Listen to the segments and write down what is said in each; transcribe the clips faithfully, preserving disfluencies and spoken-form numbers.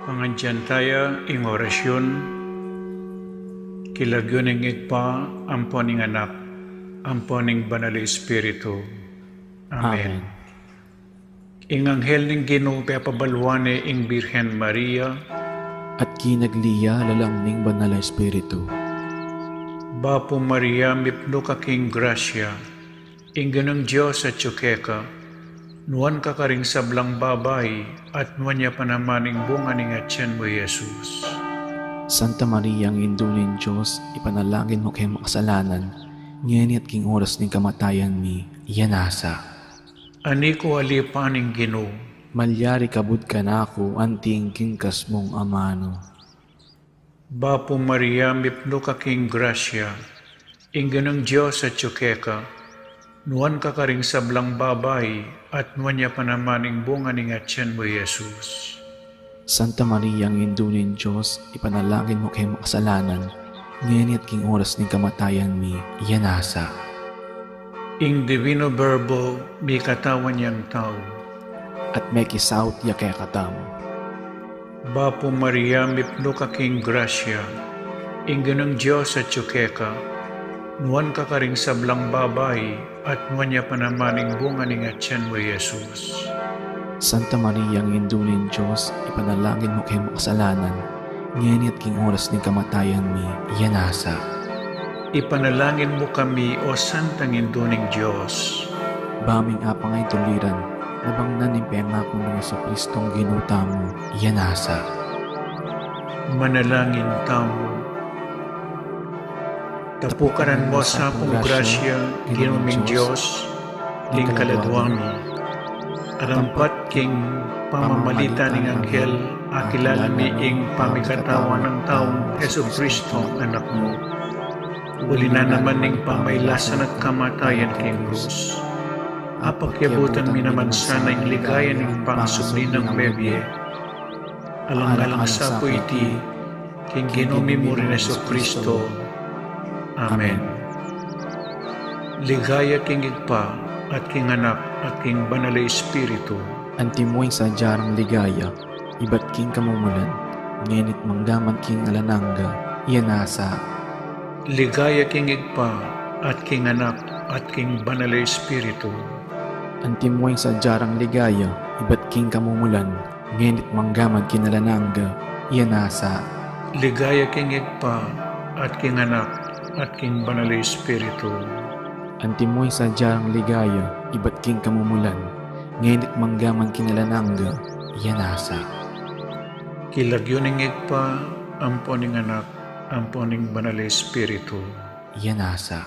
Pangadyan taya ing orasyun, king lagyu ning Ibpa, ampo ning Anak, ampo ning Banal a Espiritu. Amen. Amen. Ing anghel ning Ginu pepabaluan ne ing Birhen Maria. At kinagli ya lalam ning Banal a Espiritu. Bapu Maria, mipnu ka king grasya, ing Ginung Dios atyu keka, nuan ka karing sablang babai, at nuan ya pa naman ing bunga ning atyan mu, Jesus. Santa Maria, Indu ning Dios, ipanalangin mu kaming makasalanan, ngeni at king oras ning kamatayan mi. Amen. Ani ku alipan ing Ginu. Malyari kabud kanaku anti ing kingkas mung amanu. Bapu Maria, mipnu ka king grasya, ing Ginung Dios atyu keka, nuan ka karing sablang babai, at nuan ya pa naman ing bunga ning atyan mu, Jesus. Santa Maria, Indu ning Dios, ipanalangin mu kaming makasalanan, ngeni at king oras ning kamatayan mi. Amen. Ing Divino Verbo mikatawan yang tau. At mekisaut ya kekatamu. Bapu Maria, mipnu ka king grasya, ing Ginung Dios atyu keka, nuan ka karing sablang babai, at nuan ya pa naman ing bunga ning atyan mu, Jesus. Santa Maria, Indu ning Dios, ipanalangin mu kaming makasalanan, ngeni at king oras ning kamatayan mi. Amen. Ipanalangin mu kami, O Santang Indu ning Dios. Ba ming apang ay tuliran, nabangnan ning pengaku nang Jesucristong Ginu tamu. Amen. Manalangin tamu. Tapukaran mu sa pung grasya, Ginu ming Dios, ding kaladua mi. Arampat king pamamagitan ning anghel, akilala mi ing pamikatawan nang taung Jesucristo, Anak mu. Uli na naman ning pamailasan at kamatayan king krus, apakyabutan mi naman sana ing ligaya ning pangasubli nang mebie. Alang-alang sa pu iti, king Ginu mi mu ring Jesucristo. Amen. Ligaya king Ibpa, at king Anak, at king Banal a Espiritu. Antimo ing sadya rang ligaya, ibat king kamumulan, ngeni't manggaman king alang angga. Amen. Ligaya king Ibpa, at king Anak, at king Banal a Espiritu. Antimo ing sadya rang ligaya, ibat king kamumulan, ngeni't manggaman king alang angga. Amen. Ligaya king Ibpa, at king Anak, at king Banal a Espiritu. Antimo ing sadya rang ligaya, ibat king kamumulan, ngeni't manggaman king alang angga. Amen. King lagyu ning Ibpa, ampo ning Anak, ampo ning Banal a Espiritu. Amen.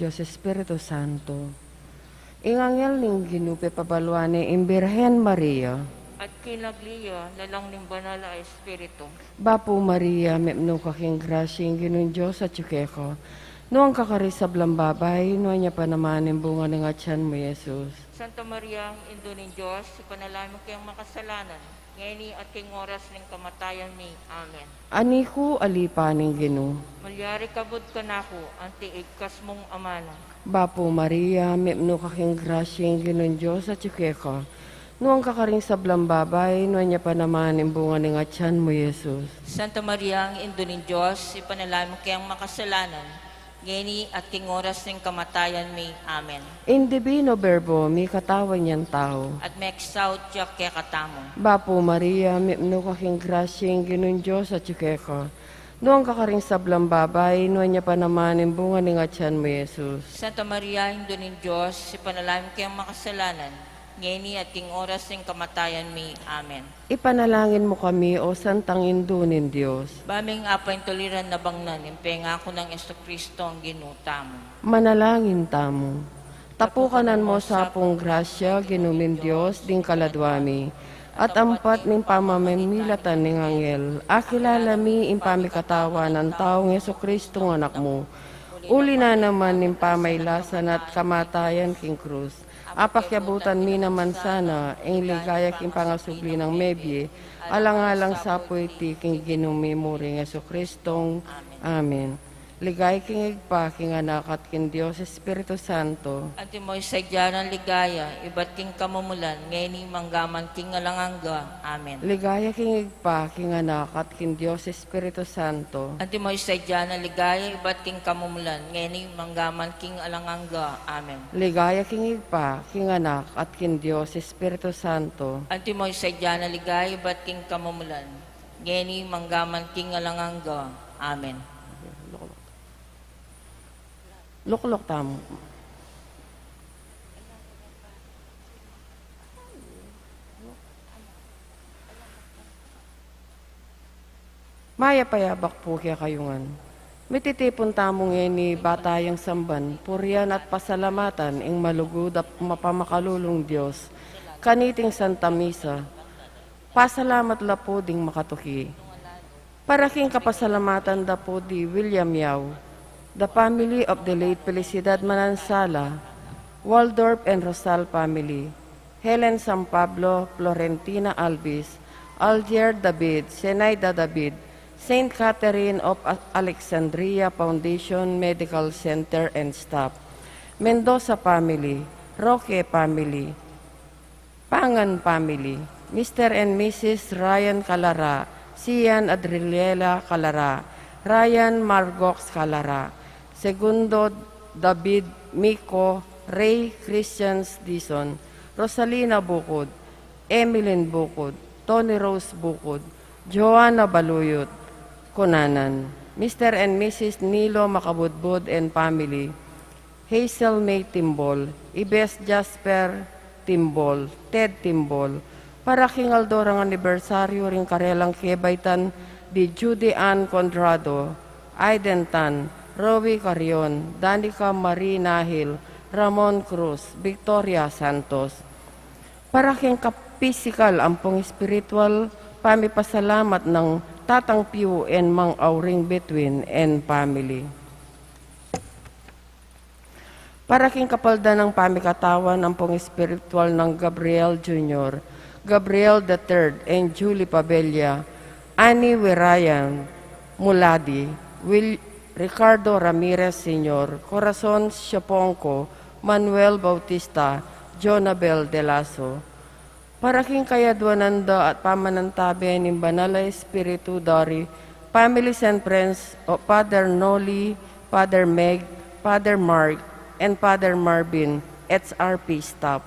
Dios Espiritu Santo. Ing anghel ning Ginu pepabaluan ne ing Birhen Maria. At kinagli ya lalang ning Banal a Espiritu. Bapu Maria, mipnu ka king grasya, ing Ginung Dios atyu keka. Nuan ka karing sablang babai, nuan ya pa naman ing bunga ning atyan mu, Jesus. Santa Maria, Indu ning Dios, ipanalangin mu kaming makasalanan, ngeni at king oras ning kamatayan mi. Amen. Anak ku, ali pa ning Ginu. Malyari ka kabud kanaku, anti igkas mung amanu. Bapu Maria, mipnu ka king grasya, ing Ginung Dios atyu keka. Nuan ka karing sablang babai, nuan ya pa naman ing bunga ning atyan mu, Jesus. Santa Maria, Indu ning Dios, ipanalangin mu kaming makasalanan, ngeni at king oras ning kamatayan mi. Amen. Ing Divino Verbo, mikatawan yang tau. At mekisaut ya kekatamu. Bapu Maria, mipnu ka king grasya, ing Ginung Dios atyu keka. Nuan ka karing sablang babai, nuan ya pa naman ing bunga ning atyan mu, Jesus. Santa Maria, Indu ning Dios, ipanalangin mu kaming makasalanan, ngeni at king oras ning kamatayan mi. Amen. Ipanalangin mu kami, O Santang Indu ning Dios. Ba ming apaintuliran na bangnan ing pengaku nang Jesucristo a Ginu tamu. Manalangin tamu. Tapukanan mu sa pung grasya, Ginu ming Dios, ding kaladua mi, at ampat ning pamamimilatan ning anghel, akilala mi ing pamikatawan nang taung Jesucristo a Anak mu. Uli na naman ning pamailasan at kamatayan king krus, apakiabutan mi naman sana ing ligaya king pangasubli nang mebie, alang-alang sa pu iti king Ginu mi muring Jesucristo. Amen. Ligaya king Ibpa, king Anak, at king Dios Espiritu Santo. Antimo ing sadya nang ligaya ibat king kamumulan, ngeni manggaman king alang angga. Amen. Ligaya king Ibpa, king Anak, at king Dios Espiritu Santo. Antimo ing sadya nang ligaya ibat king kamumulan, ngeni manggaman king alang angga. Amen. Ligaya king Ibpa, king Anak, at king Dios Espiritu Santo. Antimo ing sadya nang ligaya ibat king kamumulan, ngeni manggaman king alang angga. Amen. Lukluk tamu. Mayap a abak pu kekayu ngan. Mititipun tamu ngeni ba tayang samban, purian at pasalamatan ing malugud at mapamakalulung Dios kaniting Santa Misa. Pasalamat la pu ding makatuki. Para king kapasalamatan da pu di William Yao, the family of the late Felicidad Manansala, Waldorf and Rosal family, Helen San Pablo, Florentina Alvis, Alger David, Zenaida David, Saint Catherine of A-, Alexandria Foundation Medical Center and staff, Mendoza family, Roque family, Pangan family, Mister and Missus Ryan Calara, Sian Adriela Calara, Ryan Margox Calara, Segundo David Mico, Ray Christians Dizon, Rosalina Bucud, Emilyn Bucud, Tony Rose Bucud, Joanna Baluyot, Cunanan, Mister and Missus Nilo Macabudbud and family, Hazel May Timbol, Ibes Jasper Timbol, Ted Timbol, para king aldo rang anibersaryu ring karelang kebaitan di Judy Ann Conrado, Aiden Tan, Rowie Carrion, Danica Marie Nahil, Ramon Cruz, Victoria Santos. Para king kapisikal ampong espiritual pamipasalamat nang Tatang Piu and Mang Auring Between and family. Para king kapaldan nang pamikatawan ampong espiritual nang Gabriel Junior, Gabriel the third, and Julie Pabella, Annie Wirayan, Muladi, Will, Ricardo Ramirez Senior, Corazon Siopongco, Manuel Bautista, Jonabel Delaso. Para king kayaduanan da at pamanantabe ning Banal a Espiritu dari, families and friends of Father Noli, Father Meg, Father Mark, and Father Marvin, H R P staff,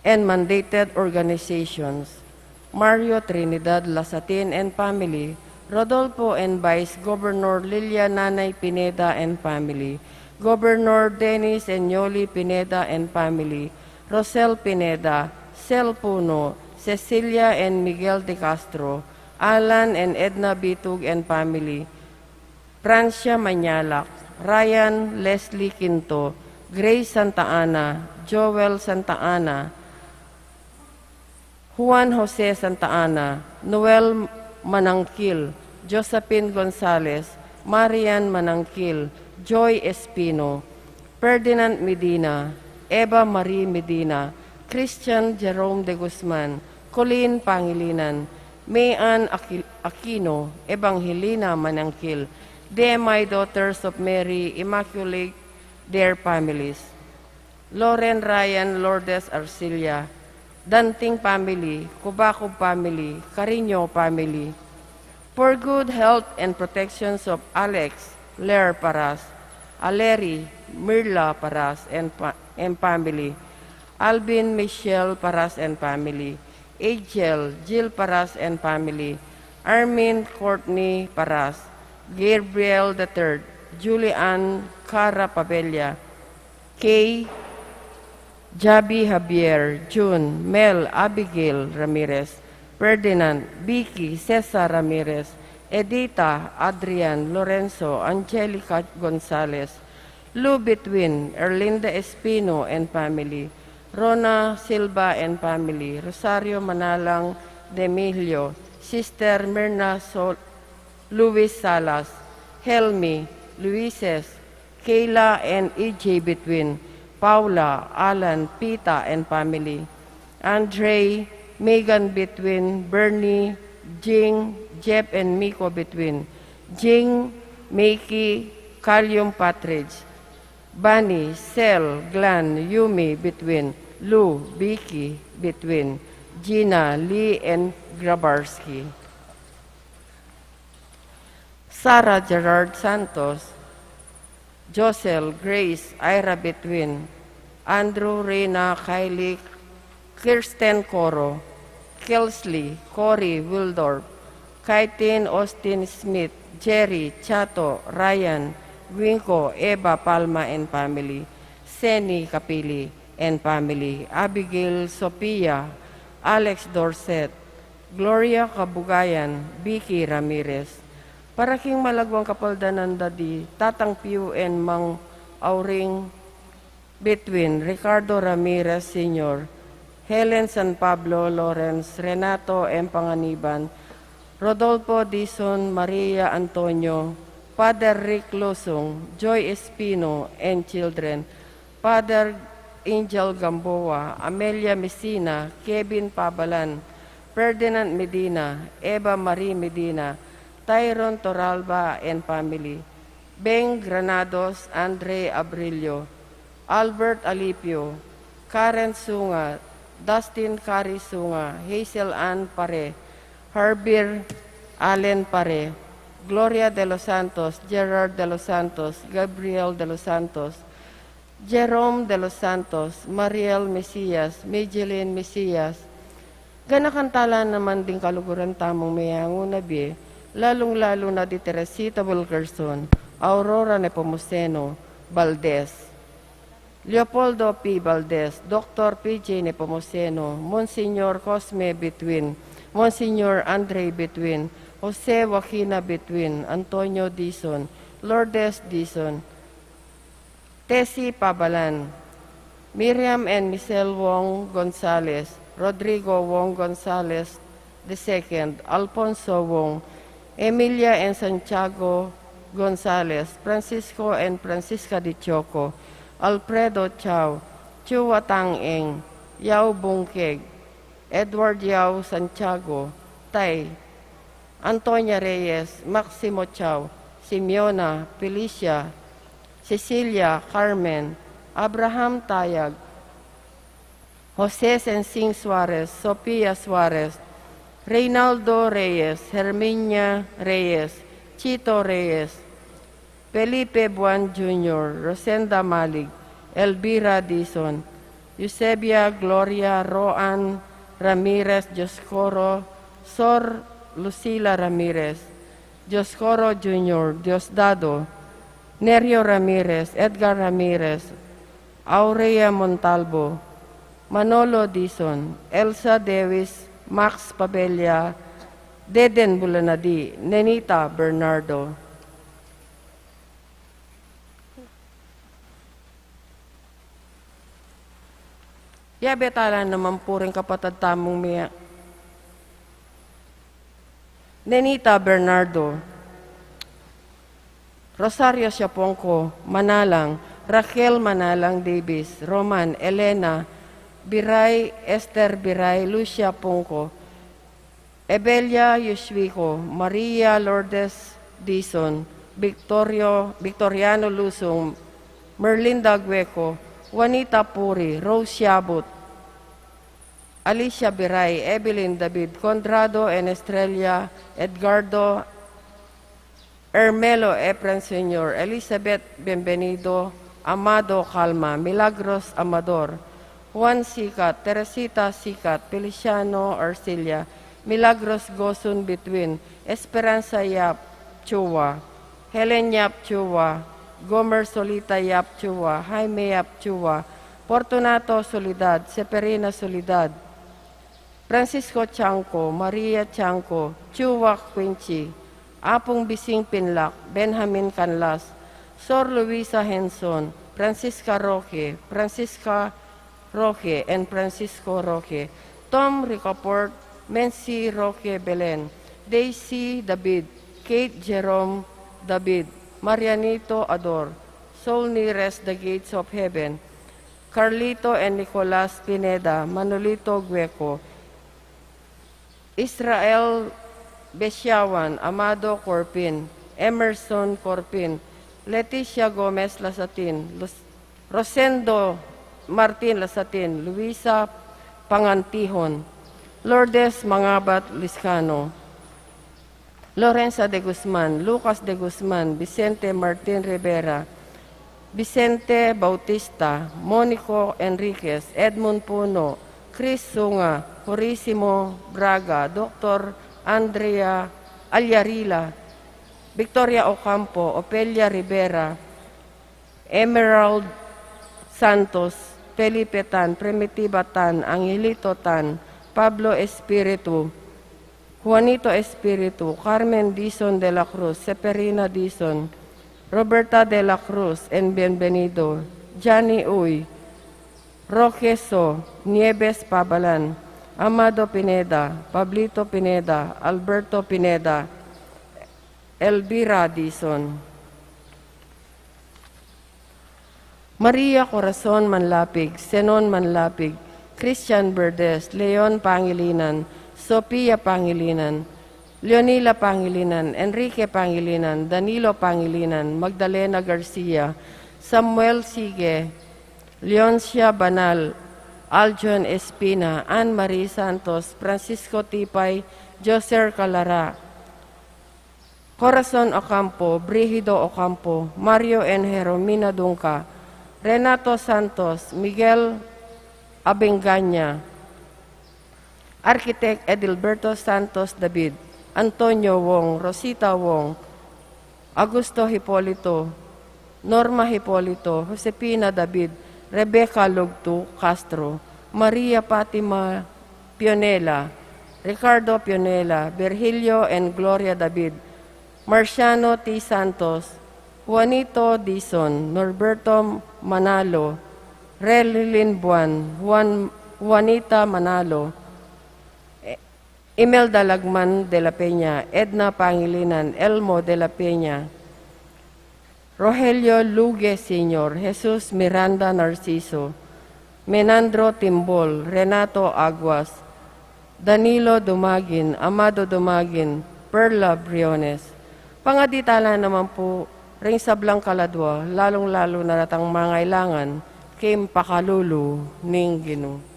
and mandated organizations, Mario Trinidad Lasatin and family, Rodolfo and Vice Governor Lilia Nanay Pineda and family, Governor Dennis and Yoli Pineda and family, Rosel Pineda, Sel Puno, Cecilia and Miguel de Castro, Alan and Edna Bitug and family, Francia Mañalac, Ryan Leslie Quinto, Grace Santa Ana, Joel Santa Ana, Juan Jose Santa Ana, Noel Manangkil, Josephine Gonzalez, Marian Manangkil, Joy Espino, Ferdinand Medina, Eva Marie Medina, Christian Jerome de Guzman, Colleen Pangilinan, Mayan Aqui-, Aquino, Evangelina Manangkil, D M I Daughters of Mary, Immaculate, their families. Loren Ryan Lourdes Arcilla, Danting family, Kubakub family, Carino family. For good health and protections of Alex Ler Paras, Aleri Mirla Paras and, pa- and family, Alvin Michelle Paras and family, Angel Jill Paras and family, Armin Courtney Paras, Gabriel the third, Julian Cara Pavella, Kay, Javi Javier, June, Mel, Abigail Ramirez, Ferdinand, Vicky, Cesar Ramirez, Edita, Adrian, Lorenzo, Angelica Gonzalez, Lou Between, Erlinda Espino and family, Rona Silva and family, Rosario Manalang Demilio, Sister Mirna Sol-, Luis Salas, Helmi, Luises, Kayla and E J Between, Paula, Alan, Pita and family, Andre, Megan Between, Bernie, Jing, Jeff and Miko Between, Jing, Miki, Kalium Patridge, Bani, Sel, Glenn, Yumi Between, Lou, Vicky Between, Gina, Lee and Grabarski. Sarah Gerard Santos, Josel, Grace, Ira Between, Andrew, Reina, Kylie, Kirsten Coro, Kelsley, Cory, Wildorf, Kaitin, Austin Smith, Jerry, Chato, Ryan, Winko, Eva, Palma and family, Seni, Kapili and family, Abigail, Sophia, Alex Dorset, Gloria Kabugayan, Vicky Ramirez. Para king malagwang kapaldanan da di Tatang Piu and Mang Auring Between, Ricardo Ramirez Senior, Helen San Pablo, Lawrence, Renato M. Panganiban, Rodolfo Dizon, Maria Antonio, Father Rick Losung, Joy Espino and children, Father Angel Gamboa, Amelia Messina, Kevin Pabalan, Ferdinand Medina, Eva Marie Medina, Tyron Toralba and family, Beng Granados, Andre Abrillo, Albert Alipio, Karen Sunga, Dustin Cari Sunga, Hazel Ann Pare, Herbert Allen Pare, Gloria de los Santos, Gerard de los Santos, Gabriel de los Santos, Jerome de los Santos, Mariel Mesias, Mijeline Mesias, ganakan tala naman ding kaluguran tamung meyangu na bie, lalung-lalu na di Teresita Wilkerson, Aurora Nepomuceno Valdez, Leopoldo P. Valdez, Doktor P J Nepomuceno, Monsignor Cosme Between, Monsignor Andre Between, Jose Joaquina Between, Antonio Dizon, Lourdes Dizon, Tessie Pabalan, Miriam and Michelle Wong Gonzalez, Rodrigo Wong Gonzalez the second, Alfonso Wong, Emilia and Santiago Gonzalez, Francisco and Francisca de Choco, Alfredo Chao, Chua Tang Eng, Yao Bungkeg, Edward Yao Santiago, Tay, Antonia Reyes, Maximo Chao, Simeona, Felicia, Cecilia, Carmen, Abraham Tayag, Jose Sensing Suarez, Sofia Suarez, Reynaldo Reyes, Herminia Reyes, Chito Reyes, Felipe Buan Junior, Rosenda Malig, Elvira Dizon, Eusebia Gloria, Roan Ramirez, Dioscoro, Sor Lucila Ramirez, Dioscoro Junior, Diosdado, Nerio Ramirez, Edgar Ramirez, Aurea Montalvo, Manolo Dizon, Elsa Dewis, Max Pabella, Deden Bulanadi, Nenita Bernardo. Yabe tala naman pu ring kapatad tamung mie. Nenita Bernardo, Rosario Siapongco Manalang, Raquel Manalang Davis, Roman, Elena Biray, Esther Biray, Lucia Pongco, Ebelia Yushuico, Maria Lourdes Dizon, Victorio, Victoriano Lusung, Merlinda Gueco, Juanita Puri, Rose Yabut, Alicia Biray, Evelyn David, Conrado and Estrella, Edgardo, Hermelo Efren Senior, Elizabeth Bienvenido, Amado Calma, Milagros Amador, Juan Sicat, Teresita Sicat, Feliciano Arcilla, Milagros Gosun Between, Esperanza Yap Chua, Helen Yap Chua, Gomer Solita Yap Chua, Jaime Yap Chua, Fortunato Solidad, Seferina Solidad, Francisco Chanco, Maria Chanco, Chua Quincy, Apung Bising Pinlac, Benjamin Canlas, Sor Luisa Henson, Francisca Roque, Francisca Roque and Francisco Roque, Tom Ricaport, Mency Roque Belen, Daisy David, Kate Jerome David, Marianito Ador, Soul Nearest the Gates of Heaven, Carlito and Nicolas Pineda, Manolito Gueco, Israel Besiawan, Amado Corpin, Emerson Corpin, Leticia Gomez Lasatin, Lus-, Rosendo Martin Lasatin, Luisa Pangantihon, Lourdes Mangabat Liscano, Lorenza de Guzman, Lucas de Guzman, Vicente Martin Rivera, Vicente Bautista, Monico Enriquez, Edmund Puno, Chris Sunga, Purisimo Braga, Doctor Andrea Alyarila, Victoria Ocampo, Ofelia Rivera, Emerald Santos, Felipe Tan, Primitiva Tan, Angelito Tan, Pablo Espiritu, Juanito Espiritu, Carmen Dizon de la Cruz, Seferina Dizon, Roberta de la Cruz and Bienvenido, Johnny Uy, Roque So, Nieves Pabalan, Amado Pineda, Pablito Pineda, Alberto Pineda, Elvira Dizon. Maria Corazon Manlapig, Zenon Manlapig, Christian Verdes, Leon Pangilinan, Sofia Pangilinan, Leonila Pangilinan, Enrique Pangilinan, Danilo Pangilinan, Magdalena Garcia, Samuel Sige, Leoncia Banal, Aljon Espina, Anne Marie Santos, Francisco Tipay, Joser Calara, Corazon Ocampo, Brigido Ocampo, Mario and Hermina Dungca, Renato Santos, Miguel Abenganya, Architect Edilberto Santos David, Antonio Wong, Rosita Wong, Augusto Hipolito, Norma Hipolito, Josefina David, Rebecca Lugtu Castro, Maria Fatima Pionela, Ricardo Pionela, Virgilio and Gloria David, Marciano T. Santos, Juanito Dizon, Norberto Manalo, Relilin Buan, Juan, Juanita Manalo, Imelda Lagman de la Peña, Edna Pangilinan, Elmo de la Peña, Rogelio Luge Senior, Jesus Miranda Narciso, Menandro Timbol, Renato Aguas, Danilo Dumagin, Amado Dumagin, Perla Briones. Pangadi tala naman pu ring sablang kaladua, lalung-lalu na retang mangailangan king pakalulu ning Ginu.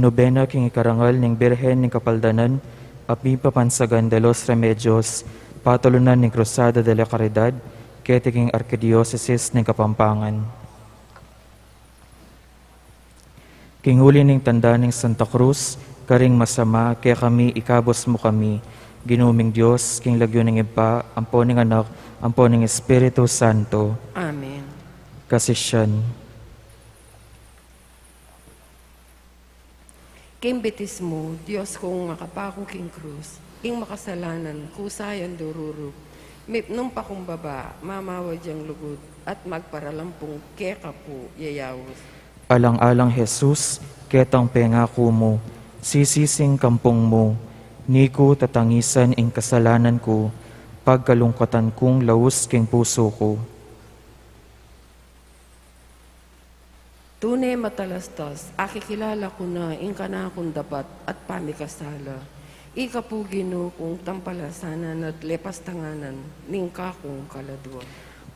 Nobena king ikarangal ning Birhen ning Kapaldanan, a pipapansagan de los Remedios, patulunan ning Cruzada de la Caridad, keti king Arkidiosesis ning Kapampangan. King uli ning tanda ning Santa Cruz, karing masama, kekami ikabus mu kami, Ginu ming Dios, king lagyu ning Ibpa, ampo ning Anak, ampo ning Espiritu Santo. Amen. Kasisian. King bitis mu, Dios kung makapaku king krus, ing makasalanan kusa yang dururup, mipnum pakumbaba, mamawad yang lugud, at magparalampung keka pu yayaus. Alang-alang Jesus, ketang pengaku mu, sisising kampung mu, ni ku tatangisan ing kasalanan ku, pagkalungkatan kung laus king pusu ku. Tune matalastas, akikilala ku na ing kanakung dapat at pamikasala. Ika pu Ginu kung tampalasanan at lepastanganan ning kakung kaladua.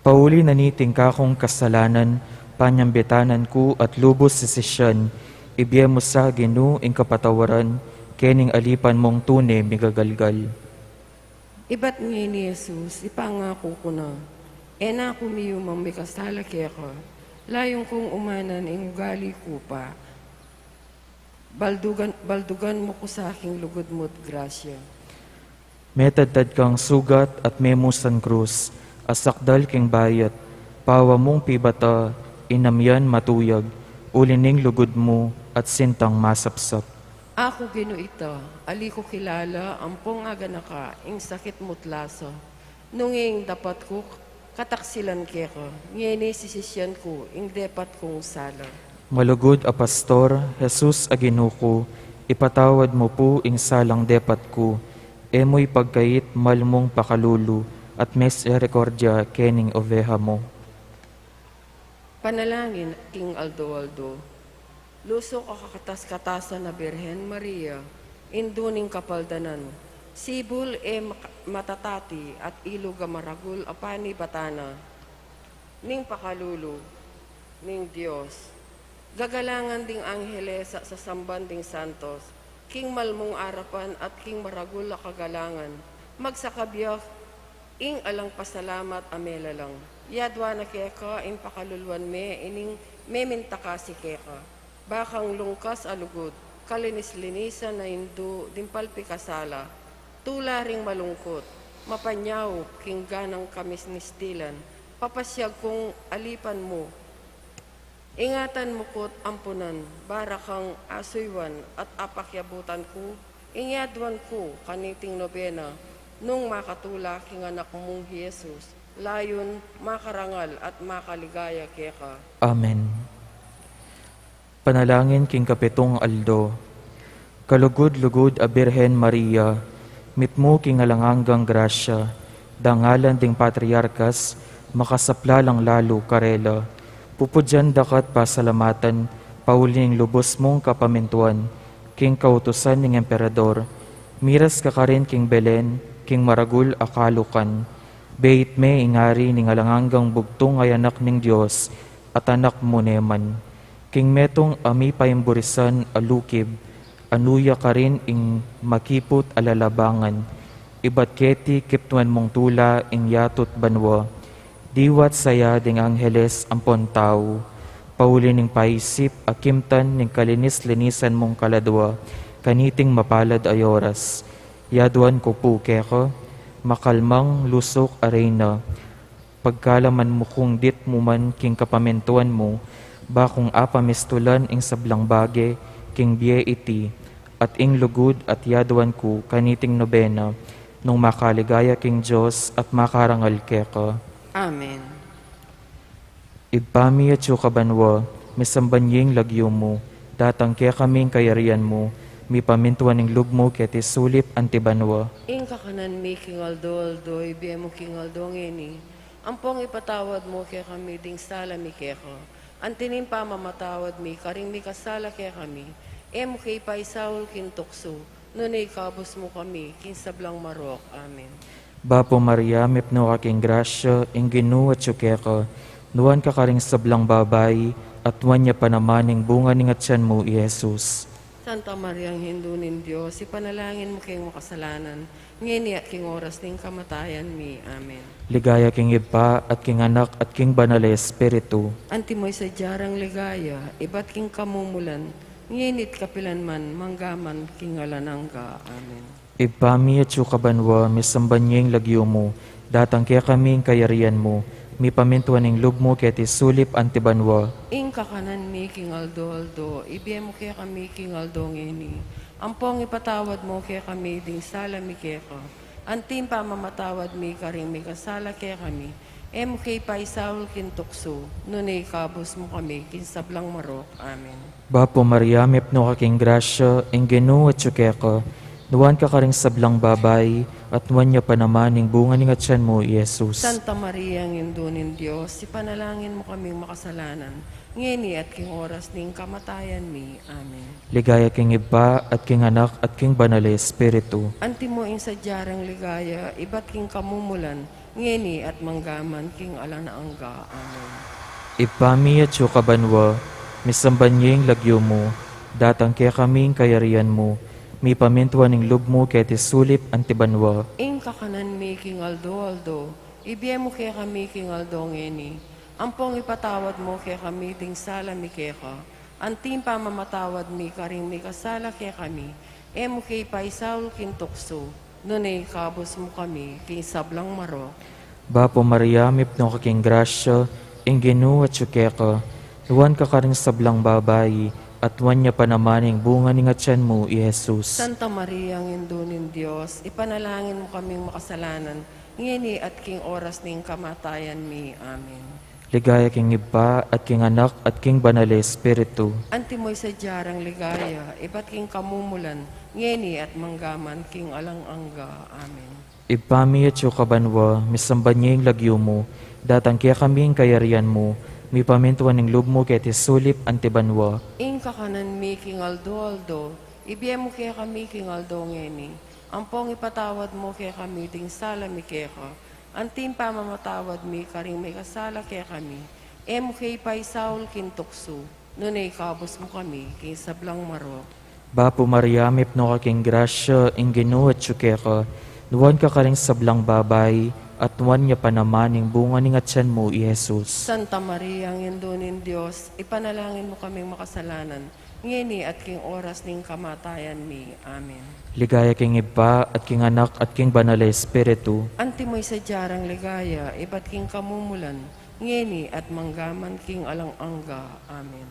Pauli na niting kakung kasalanan, panyambitanan ku at lubus sisisian, ibie mu sa Ginu ing kapatawaran, kening alipan mung tune migagalgal. Ibat ngeni Jesus, ipangaku ku na, e na ku miyumang mikasala keka, layun kung umanan ing ugali ku pa. Baldugan, baldugan mu ku sa king lugud mu't grasya. Metadtad kang sugat at memusan krus, a sakdal king bayat, pawa mung pibata, inamian matuyag, uli ning lugud mu at sintang masapsap. Aku Ginu ita, ali ku kilala ampong aganaka ing sakit mu't lasa. Nung ing dapat ku kataksilan keka, ngeni sisisian ku ing depat kung sala. Malugud a Pastor, Jesus a Ginu ku, ipatawad mu pu ing salang depat ku, e mu ipagkait mal mung pakalulu at miserikordia kening oveha mu. Panalangin king aldo-aldo. Lusuk a kakatas-katasan a Birhen Maria, Indu ning Kapaldanan, sibul e maka-, matatati at ilug a maragul a panibatan na ning pakalulu ning Dios. Gagalangan ding angheles at sasamban ding santos, king mal mung arapan at king maragul a kagalangan, magsakabyak ing alang pasalamat a melalang. Yadwan na keka ing pakaluluan me ining memintakasi keka. Ba kang lungkas a lugud, kalinis-linisan a indu ding palpikasala, tula ring malungkut, mapanyaup king ganang kamismistilan, papasyag kung alipan mu. Ingatan mu ku't ampunan, ba ra kang asuywan at apakyabutan ku ing yadwan ku kaniting nobena, nung makatula king anak mung hi Jesus, layun makarangal at makaligaya keka. Amen. Panalangin king kapitung aldo. Kalugud-lugud a Birhen Maria, mitmu king alang anggang grasya, dangalan ding patriarkas, makasapla lang lalu karela. Pupudyan da ka't pasalamatan, pauli ning lubus mung kapamintuan, king kautusan ning emperador, miras ka karin king Belen, king maragul a kalukan. Beit me ing ari ning alang anggang bugtung a anak ning Dios, at anak mu ne man. King metung a mipaimburisan a lukib, anu ya karin ing makiput a lalabangan, ibat keti kipnuan mung tula ing yatu't banua, diwa't saya ding angheles ampon tau, pauli ning paisip a kimtan ning kalinis-linisan mung kaladua, kaniting mapalad a oras. Yadwan ku pu keka, makalmang lusuk a Reyna, pagkalaman mu kung dit mu man king kapamintuan mu, ba kung apamistulan ing sablang bage king bie iti, at ing lugud at yadwan ku kaniting nobena, nung makaligaya king Dios at makarangal keka. Amen. Ibpa mi atsu ka banua, misamban ya ing lagyu mu, datang kekami ing kayarian mu, mipamintuan ing lub mu keti sulip anti banua. Ing kakanan mi king aldo-aldo, ibie mu king aldo ngeni, ampong ipatawad mu kekami ding sala mi keka, anti ning pamamatawad mi karing mikasala kekami, e mu ke ipaisaul king tuksu, nune ikabus mu kami king sablang marok. Amen. Bapu Maria, mipnu ka king grasya, ing Ginu atsu keka, nuan ka karing sablang babai, at nuan ya pa naman ing bunga ning atian mu, i Jesus. Santa Maria, Indu ning Dios, ipanalangin mu keng makasalanan, ngeni at king oras ning kamatayan mi. Amen. Ligaya king Ibpa, at king Anak, at king Banal a Espiritu. Antimo ing sadya rang ligaya, ibat king kamumulan, ngeni at kapilan man, mangga man king alang angga. Amen. Ibpa mi, atsu ka banua, misamban ya ing lagyu mu, datang kekami ing kayarian mu, mipamintuan ing lub mu keti sulip anti banua. Ing kakanan mi king aldo-aldo, ibie mu kekami king aldo ngeni. Ampong ipatawad mu kekami ding sala mi keka, anti ing pamamatawad mi karing mikasala kekami. E mu ke ipaisaul king tuksu, nune ikabus mu kami king sablang marok. Amen. Bapu Maria, mipnu ka king grasya, ing Ginu atyu keka, nuan ka karing sablang babai, at nuan ya pa naman ing bunga ning atyan mu, i Jesus. Santa Maria, Indu ning Dios, ipanalangin mu kaming makasalanan, ngeni at king oras ning kamatayan mi. Amen. Ligaya king Ibpa, at king Anak, at king Banal a Espiritu. Antimo ing sadya rang ligaya, ibat king kamumulan, ngeni at mangga man king alang angga. Amen. Ibpa mi atsu ka banua, misamban ya ing lagyu mu, datang kekami ing kayarian mu, mipamintuan ing lub mu keti sulip anti banua. Ing kakanan mi king aldo-aldo, ibie mu kekami king aldo ngeni. Ampong ipatawad mu kekami ding sala mi keka, anti ing pamamatawad mi karing mikasala kekami. E mu ke ipaisaul king tuksu, nune ikabus mu kami king sablang marok. Bapu Maria, mipnu ka king grasya, ing Ginu atyu keka, nuan ka karing sablang babai, at nuan ya pa naman ing bunga ning atyan mu, i Jesus. Santa Maria, Indu ning Dios, ipanalangin mu kaming makasalanan, ngeni at king oras ning kamatayan mi. Amen. Ligaya king Ibpa, at king Anak, at king Banal a Espiritu. Antimo ing sadya rang ligaya, ibat king kamumulan, ngeni at mangga man king alang angga. Amen. Ibpa mi atsu ka banua, misamban ya ing lagyu mu, datang kekami ing kayarian mu, mipamintuan ing lub mu keti sulip anti banua. Ing kakanan mi king aldo-aldo, ibie mu kekami king aldo ngeni. Ampong ipatawad mu kekami ding sala mi keka, anti ing pamamatawad mi karing mikasala kekami. E mu ke ipaisaul king tuksu, nune ikabus mu kami king sablang marok. Bapu Maria, mipnu ka king grasya, ing Ginu atyu keka, nuan ka karing sablang babai, at nuan ya pa naman ing bunga ning atyan mu, i Jesus. Santa Maria, Indu ning Dios, ipanalangin mu kaming makasalanan, ngeni at king oras ning kamatayan mi. Amen. Ligaya king Ibpa, at king Anak, at king Banal a Espiritu. Antimo ing sadya rang ligaya, ibat king kamumulan, ngeni at mangga man king alang angga. Amen.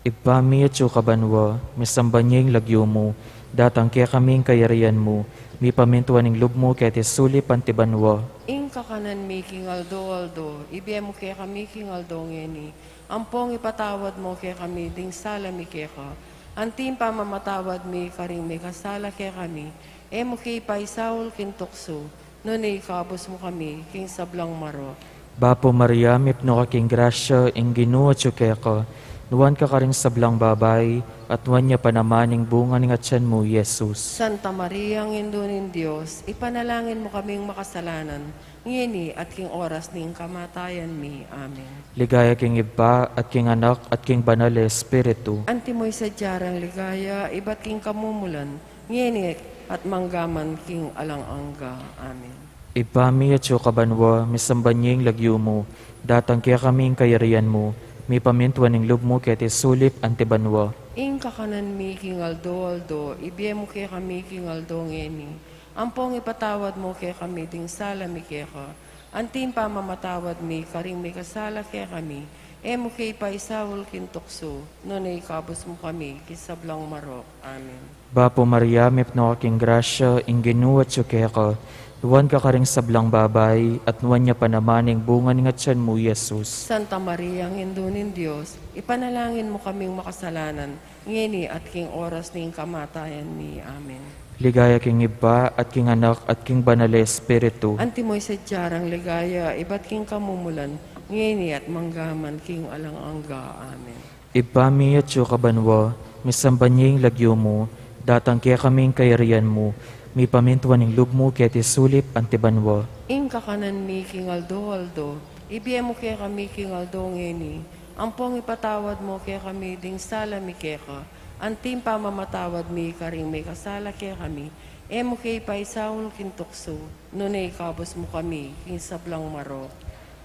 Ibpa mi atsu ka banua, misamban ya ing lagyu mu, datang kekami ing kayarian mu, mipamintuan ing lub mu keti sulip anti banua. Ing kakanan mi king aldo-aldo, ibie mu kekami king aldo ngeni. Ampong ipatawad mu kekami ding sala mi keka, anti ing pamamatawad mi karing mikasala kekami. E mu ke ipaisaul king tuksu, nune ikabus mu kami king sablang marok. Bapu Maria, mipnu ka king grasya, ing Ginu atyu keka, nuan ka karing sablang babai, at nuan ya pa naman ing bunga ning atyan mu, i Jesus. Santa Maria, Indu ning Dios, ipanalangin mu kaming makasalanan, ngeni at king oras ning kamatayan mi. Amen. Ligaya king Ibpa, at king Anak, at king Banal a Espiritu. Antimo ing sadya rang ligaya, ibat king kamumulan, ngeni at mangga man king alang angga. Amen. Ibpa mi atsu ka banua, misamban ya ing lagyu mu, datang kekami ing kayarian mu, mipamintuan ing lub mu keti sulip anti banua. Ing kakanan mi king aldo-aldo, ibie mu kekami king aldo ngeni. Ampong ipatawad mu kekami ding sala mi keka, anti ing pamamatawad mi karing mikasala kekami. E mu ke ipaisaul king tuksu, nune ikabus mu kami king sablang marok. Amen. Bapu Maria, mipnu ka king grasya, ing Ginu atyu keka, nuan ka karing sablang babai, at nuan ya pa naman ing bunga ning atyan mu, i Jesus. Santa Maria, Indu ning Dios, ipanalangin mu kaming makasalanan, ngeni at king oras ning kamatayan mi. Amen. Ligaya king Ibpa, at king Anak, at king Banal a Espiritu. Antimo ing sadya rang ligaya, ibat king kamumulan, ngeni at mangga man king alang angga. Amen. Ibpa mi atsu ka banua, misamban ya ing lagyu mu, datang kekami ing kayarian mu, mipamintuan ing lub mu keti sulip anti banua. Ing kakanan mi king aldo-aldo, ibie mu kekami king aldo ngeni. Ampong ipatawad mu kekami ding sala mi keka, Anting pamamatawad mi karing mikasala kekami, e mu ke paisaul king tuksu, nune ikabus mu kami king sablang marok.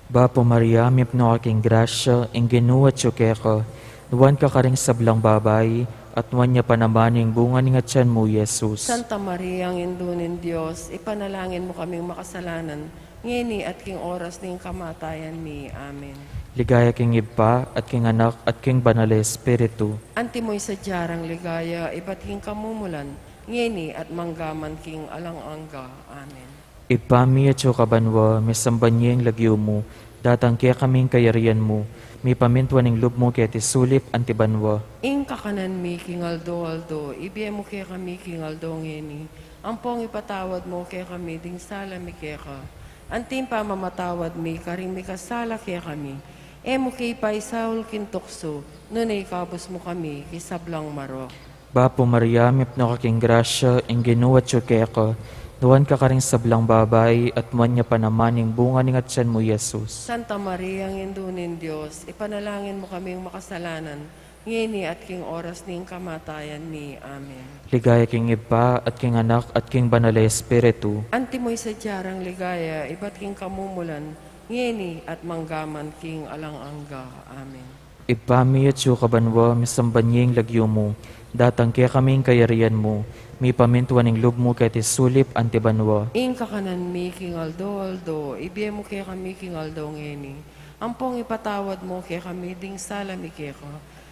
Bapu Maria, mipnu ka king grasya, ing Ginu atyu keka, nuan ka karing sablang babai, at nuan ya pa naman ing bunga ning atyan mu, Jesus. Santa Maria, Indu ning Dios, ipanalangin mu kaming makasalanan, ngeni at king oras ning kamatayan mi. Amen. Ligaya king Ibpa, at king Anak, at king Banal a Espiritu. Antimo ing sadya rang ligaya, ibat king kamumulan, ngeni at manggaman king alang angga. Amen. Ibpa mi atyu ka banua, misamban ya ing lagyu mu, datang kekami ing kayarian mu, mipamintuan ing lub mu keti sulip anti banua. Ing kakanan mi king aldo-aldo, ibie mu kekami king aldo ngeni, ampong ipatawad mu kekami ding sala mi keka, anting pamamatawad mi karing mikasala kekami, e mu ke paisaul king tuksu, nune ikabus mu kami king sablang marok. Bapu Maria, mipnu ka king grasya, ing Ginu atyu keka, nuan ka karing sablang babai, at nuan ya pa naman ing bunga ning atyan mu, Jesus. Santa Maria, Indu ning Dios, ipanalangin mu kaming makasalanan, ngeni at king oras ning kamatayan mi. Amen. Ligaya king Ibpa, at king Anak, at king Banal a Espiritu. Antimo ing sadya rang ligaya, ibat king kamumulan, ngeni at manggaman king alang angga. Amen. Ibpa mi atyu ka banua, misamban ya ing lagyu mu, datang kekami ing kayarian mu, mipamintuan ing lub mu keti sulip anti banua. Ing kakanan mi king aldo-aldo, ibie mu kekami king aldo ngeni, ampong ipatawad mu kekami ding sala mi keka,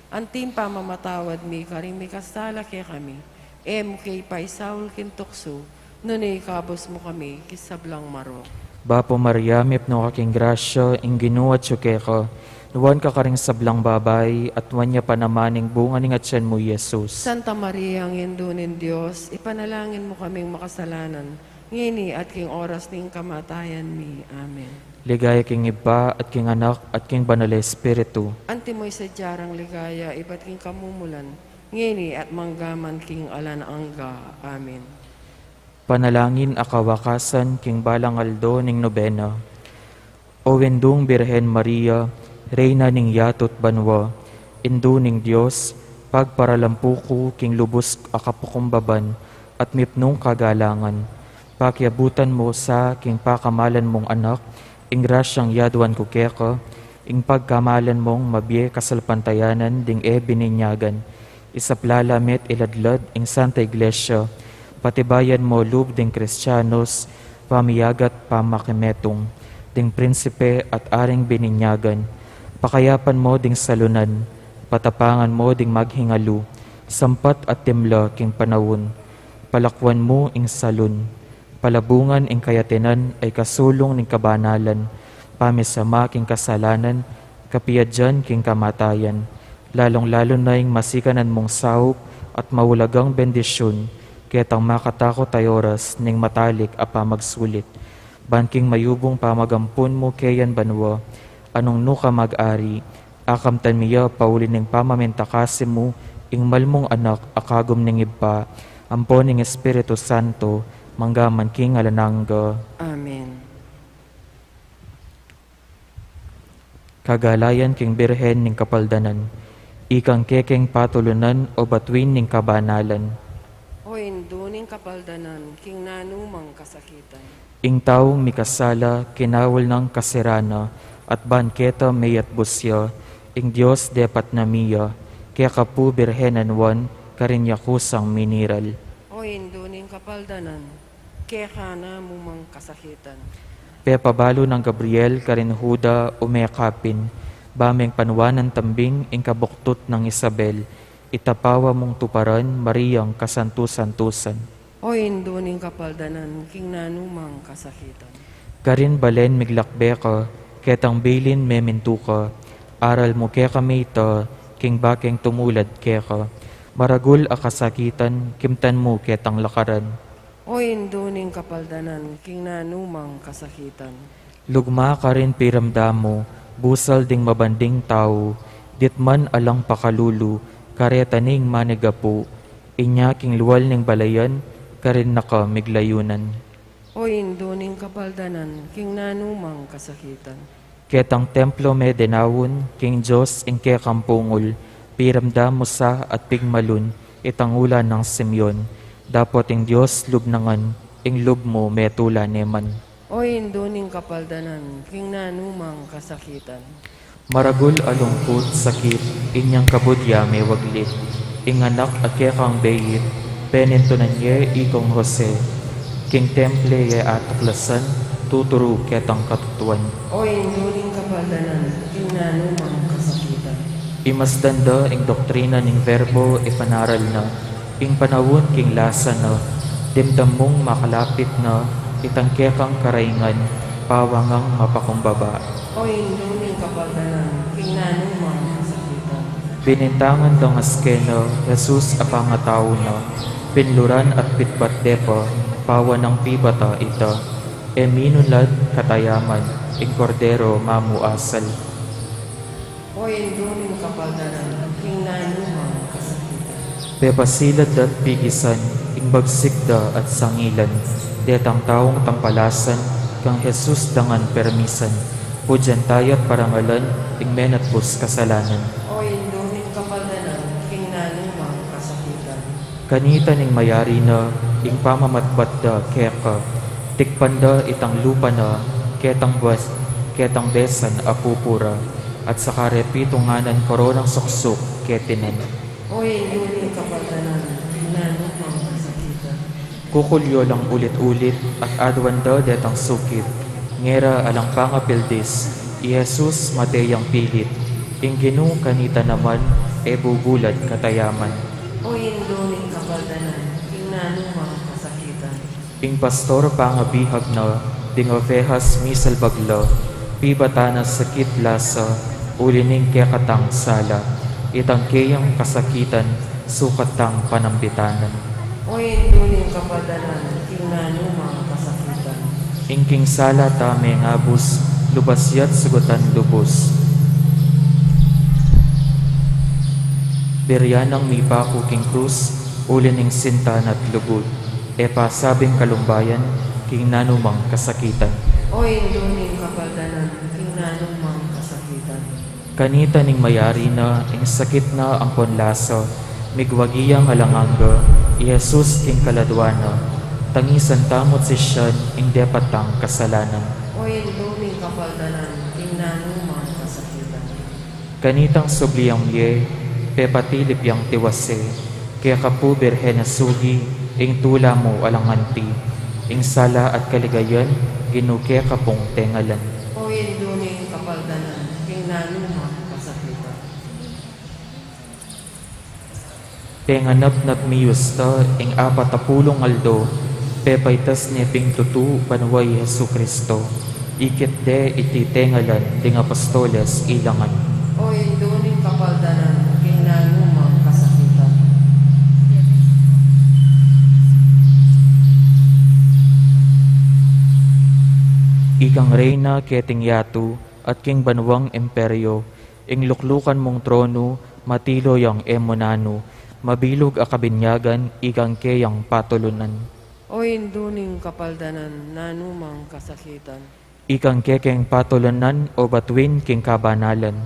anting pamamatawad mi karing mikasala kekami, e mu ke paisaul king tuksu, nune ikabus mu kami king sablang marok. Bapu Maria, mipnu ka king grasya, ing Ginu atyu keka, nuan ka karing sablang babai, at nuan ya pa naman ing bunga ning atyan mu, Jesus. Santa Maria, Indu ning Dios, ipanalangin mu kaming makasalanan, ngeni at king oras ning kamatayan mi. Amen. Ligaya king Ibpa, at king Anak, at king Banal a Espiritu. Antimo ing sadya rang ligaya, ibat king kamumulan, ngeni at manggaman king alang angga. Amen. Panalangin a kawakasan king balang aldo ning nobena. O Indung Birhen Maria, Reyna ning yatu't banua, Indu ning Dios, pagparalampu ku king lubus a kapakumbaban at mipnung kagalangan. Pakiabutan mu sa king pakamalan mung Anak, ing grasyang yaduan ku keka, ing pagkamalan mung mabie kasalpantayanan ding e bininyagan. Isaplala me't iladlad ing Santa Iglesia, patibayan mu lub ding Kristianos, pamiyagat pamakimetung, ding prinsipe at aring bininyagan. Pakayapan mu ding salunan, patapangan mu ding maghingalu, sampat at timla king panaun. Palakwan mu ing salun. Palabungan ing kayatinan a ikasulung ning kabanalan, pamisama king kasalanan, kapiadyan king kamatayan, lalung-lalu na ing masikanan mung saup at maulagang bendisyun, ketang makatakut a oras ning matalik a pamagsulit. Ban king mayubung pamagampun mu keyan banua, a nung nu ka mag-ari, akamtan mi ya pauli ning pamamintakasi mu ing mal mung Anak a kagum ning Ibpa, ampo ning Espiritu Santo, mangga man king alang angga. Amen. Kagalayan king Birhen ning Kapaldanan, ikang kekeng patulunan o batuin ning kabanalan. O Indu ning Kapaldanan, king nanu mang kasakitan. Ing taung mikasala, kinaul nang kasirana, at ban keta meyatbus ya, ing Dios depat na mi ya, keka pu Birhen a nuan, karin ya kusang miniral. O Indu ning Kapaldanan, keka na mu mang kasakitan. Pepabalu nang Gabriel karin Juda umekapin, ba meng panuanan tambing ing kabuktut nang Isabel, itapawa mung tuparan Mariang kasantu-santusan. O Indu ning Kapaldanan, king nanu mang kasakitan. Karin balen miglakbe ka, ketang bilin memintu ka, aral mu kekami ita, king bakeng tumulad keka. Maragul a kasakitan, kimtan mu ketang lakaran. O Indu ning Kapaldanan, king nanu mang kasakitan. Lugma karin piramdam mu, busal ding mabanding tau, ditman alang pakalulu, kareta ning manigapu, inya king lual ning balayan, karin na ka miglayunan. O Indu ning Kapaldanan, king nanu mang kasakitan. Ketang templo medenaun, king Dios ing kekang pungul, Piramdam mu sa at pigmalun itang ula nang Simeon, dapot ing Dios lub na ngan, ing lub mu metula ne man. O Indu ning kapaldanan, king nanumang kasakitan. Maragul a lungkut, sakit, inyang kabud ya mewaglit, ing anak a kekang beit, penintunan ye ikong Jose, king temple ye atuklasan, tuturu ketang katutuan. O Indu ning kapaldanan, king nanumang kasakitan. Imasdan da ing doktrina ning Verbo, ipanaral na, ing panaun king lasa na, dimdam mung makalapit na, itang kekang karaingan, pawangang mapakumbaba. O Indu ning kapaldanan, king nanumang kasakitan. Binintangan da ngas kena, Jesus a pangatau na, pinluran at pitbat de pa, pawanang pibata ita. E minunlad katayaman, ing Kordero mamuasal. O Indu ning kapaldanan, king nanumang kasakitan. Pepasilad da't pigisan, ing bagsik da at sangilan, detang taung tampalasan, kang Jesus da ngan permisan, pudyan taya't parangalan, ing menatbus kasalanan. O Indu ning kapaldanan, king nanumang kasakitan. Kanita ning mayari na, ing pamamatbat da keka, tikpan da itang lupa na, ketang bas-, ketang besan a pupura, at sa karepitunganan koronang suksuk ketinan. O Indu ning kapaldanan, king nanumang kasakitan. Kukulyo lang ulit-ulit, at aduan da detang sukit, ngera alang pangapildis, i Jesus mate yang pilit, ing Ginu kanita naman, e bubulad katayaman. O Indu ning kapaldanan, king nanumang kasakitan. Ing pastor pangabihag na, ding ovehas misalbag la, pibata na sakit lasa, uli ning kekatang sala, itang keyang kasakitan, sukat tang panambitanan. O Indu ning kapaldanan, king nanumang kasakitan. Ing king sala ta mengabus, lubas ya't sugutan lubus. Biryan nang mipaku king krus, uli ning sinta na't lugud, e pasabing kalumbayan, king nanumang kasakitan. O Indu ning kapaldanan, king nanumang kasakitan. Kanita ning mayari na, ing sakit na ampon lasa, migwagi yang alang angga, i Jesus king kaladua na, tangisan tamu't sisian, ing depat tang kasalanan. O Indu ning kapaldanan, king nanumang kasakitan. Kanitang subli yang mie, pepatilip yang tiwase, keka pu Birhen a sugi, ing tula mu alang anti, ing sala at kaligayan, Ginu keka pung tengalan. O Indu ning kapaldanan, king nanumang kasakitan. Penganapnap mi yusta ing apat a pulung aldo, pepaitas ne ping tutu banua i Jesucristo, ikit de iti tengalan ding apostoles ilangan. O Indu ning kapaldanan, king nanumang kasakitan. Ikang reyna keting yatu, at king banuang imperio, ing luklukan mung tronu, matilo yang e mu nanu, mabilug a kabinyagan, ikang keyang patulunan. O Indu ning kapaldanan, nanumang kasakitan. Ikang kekeng patulunan, o batuin king kabanalan.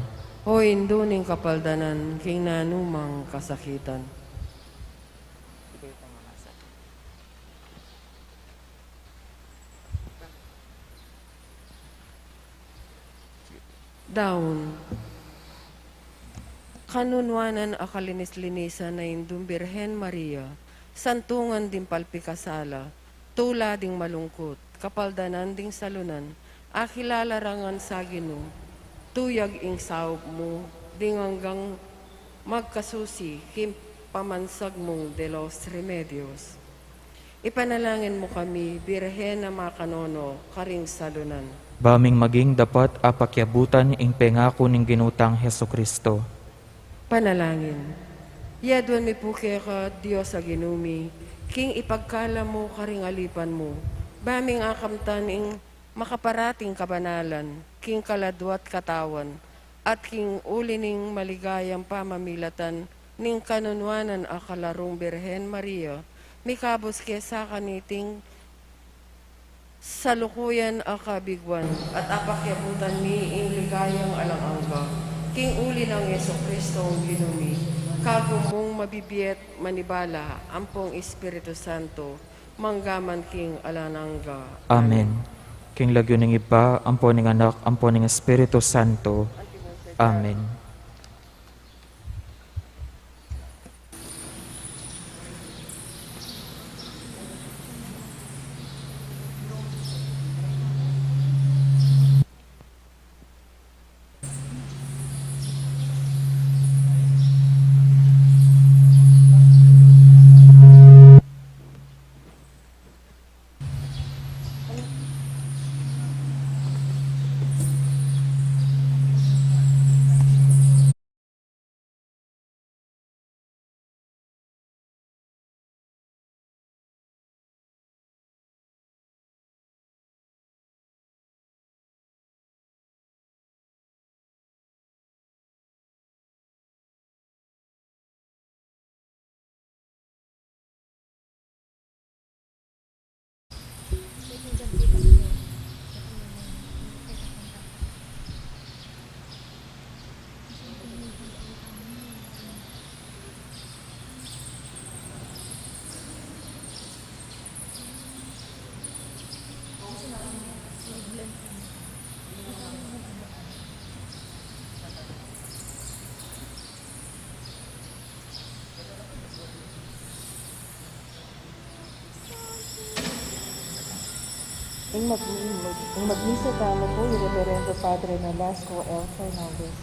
O Indu ning kapaldanan, king nanumang kasakitan. Daun. Kanunuanan a kalinis-linisan a Indung Birhen Maria, santungan ding palpikasala, tula ding malungkut, kapaldanan ding salunan, akilala ra ngan sa Ginu, tuyag ing saup mu, ding anggang magkasusi, king pamansag mung de los remedios. Ipanalangin mu kami, Birhen a makanono karing salunan. Ba ming maging dapat a pakiabutan ing pengaku ning Ginu tang Jesucristo. Panalangin. Yaduan mi pu keka, Dios a Ginu mi, king ipagkalam mu karing alipan mu, ba ming akamtan ing makaparating kabanalan, king kaladua't katawan, at king uli ning maligayang pamamilatan ning kanunuanan a kalarung Birhen Maria, mikabus ke sa kaniting salukuyan a kabiguan, at apakiabutan mi ing ligayang alang angga. King uli nang Jesucristo, Ginu mi, kaku mung mabibie at manibala, ampong Espiritu Santo, mangga man king alang angga. Amen. King lagyu ning Ibpa, ampo ning Anak, ampo ning Espiritu Santo. Amen. Ing mag-, ing mag-, ing magmisa tamu pu i Reverendo Padre Nolasco L. Fernandez.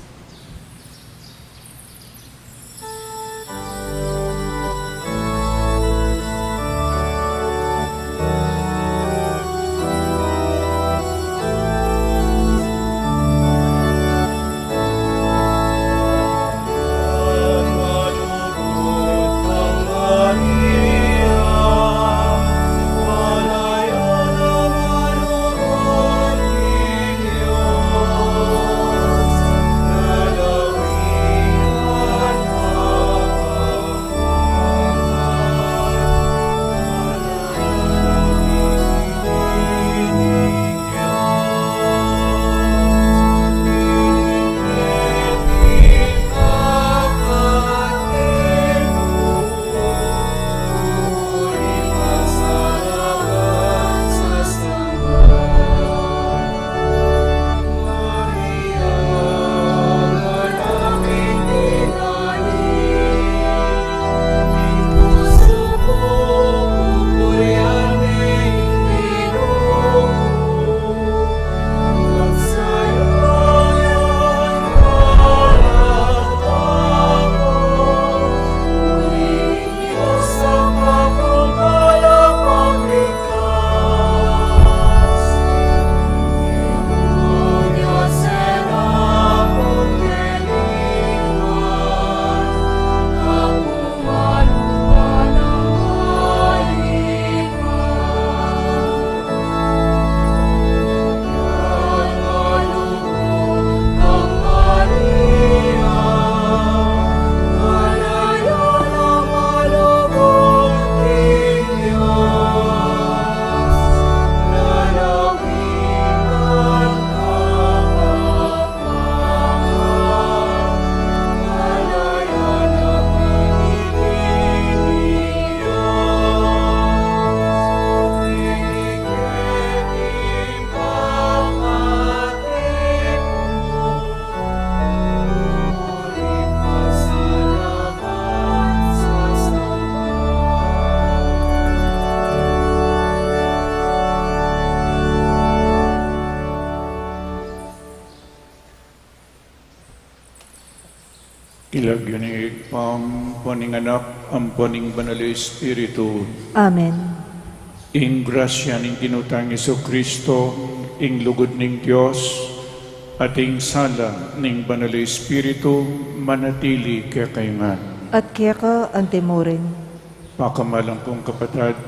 King lagyu ning Ibpa, ampo ning Anak, ampo ning Banal a Espiritu. Amen. Ing grasya ning Ginu tang Jesucristo, ing lugud ning Dios, at ing sala ning Banal a Espiritu, manatili kekayu ngan. At keka antimurin. Pakamalan kung kapatad,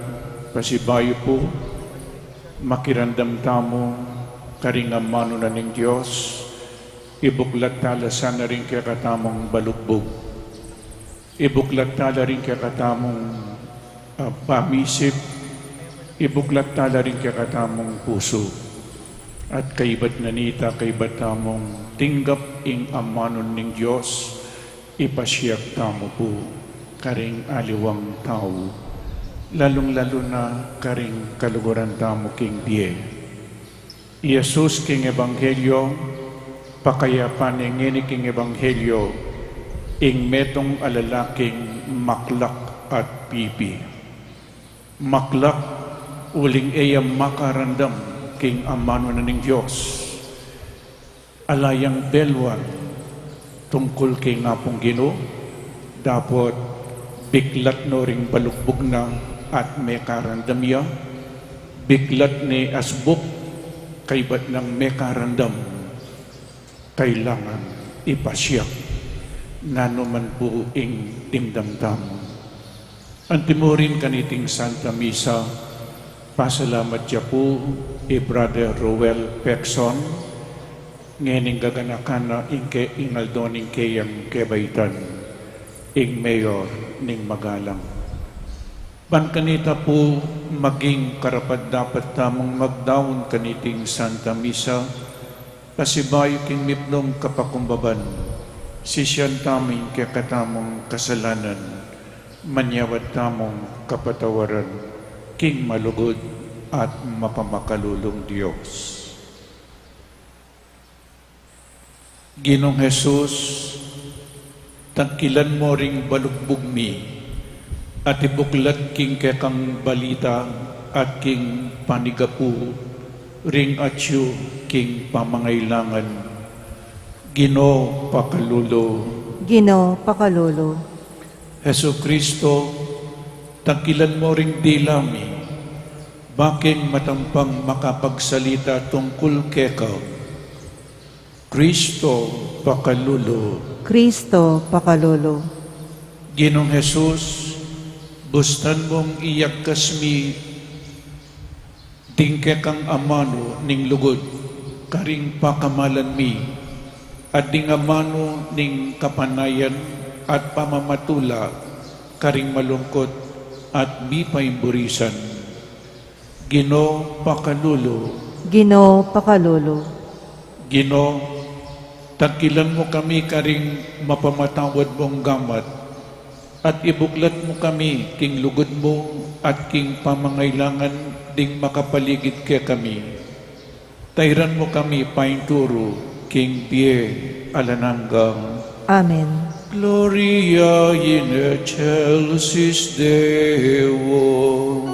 pasibayu pu, makiramdam tamu karing amanu na ning Dios, ibuklat tala sana ring kekatamung balugbug. Ibuklat tala ring kekatamung, ah, pamisip. Ibuklat tala ring kekatamung pusu. At kaybat na nita, kaybat tamung tinggap ing amanu ning Dios, ipasiag tamu pu karing aliwang tau, lalung-lalu na karing kaluguran tamu king bie. I Jesus king ebanghelyo, pakayapan ne ngeni king ebanghelyo ing metung a lalaking maklak at pipi. Maklak uling e ya makarandam king amanu na ning Dios. Ala yang belwan tungkul king Apung Ginu, dapot biklat no ring balugbug na at mekarandam ya, biklat ne asbuk kaybat nang mekarandam. Kailangan ipasiag nanu man pu ing dimdam tamu. Antimurin kaniting Santa Misa, pasalamat ya pu i Brother Roel Pexon, ngening gaganakan na ing ke-, ing aldo ning keyang kebaitan, ing mayor ning Magalang. Ban kanita pu maging karapat-dapat tamung magdaun kaniting Santa Misa, pasibayu king mipnung kapakumbaban, sisian tamu ing kekatamung kasalanan, manyawad tamung kapatawaran king malugud at mapamakalulung Dios. Ginung Jesus, tangkilan mu ring balugbug mi, at ibuklat king kekang balita at king panigapu ring atyu king pamangailangan. Ginu, pakalulu. Ginu, pakalulu. Jesucristo, tangkilan mu ring dila mi, ba king matampang makapagsalita tungkul keka. Cristo, pakalulu. Cristo, pakalulu. Ginung Jesus, bustan mung iyagkas mi ding kekang amanu ning lugud karing pakamalan mi, at ding amanu ning kapanayan at pamamatula karing malungkut at mipaimburisan. Ginu, pakalulu. Ginu, pakalulu. Ginu, tangkilan mu kami karing mapamatawad mung gamat, at ibuklat mu kami king lugud mu at king pamangailangan ding makapaligid kekami. Tairan mu kami painturu king bie alang angga. Amen. Gloria in excelsis Deo.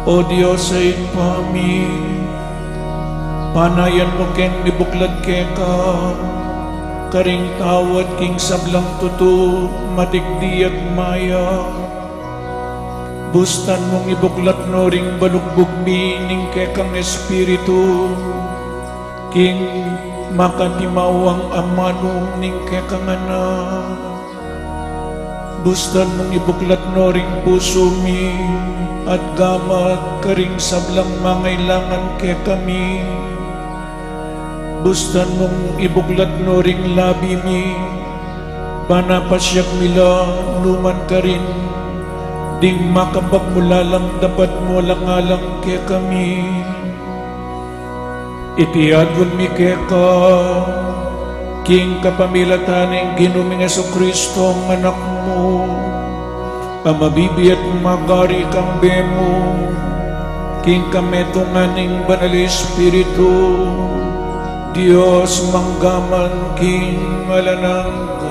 O Dios a Ibpa mi, panayan mu keng mibuklat keka karing tau at king sablang tutu, matikdi at maya. Bustan mung ibuklat no ring balugbug mi ning kekang espiritu, king makatimawang amanu ning kekang anak. Bustan mung ibuklat no ring pusu mi at gamat karing sablang mangailangan kekami. Bustan mung ibuklat no ring labi mi, panapasyag mi la nu man karin ding makapagmulalang dapat mu alang-alang kekami. Iti adwan mi keka king kapamilatan ning Ginu ming Jesucristo, Anak mu, a mabibie at magari kambe mu, king kametungan ning Banal Espiritu, Dios mangga man king alang angga.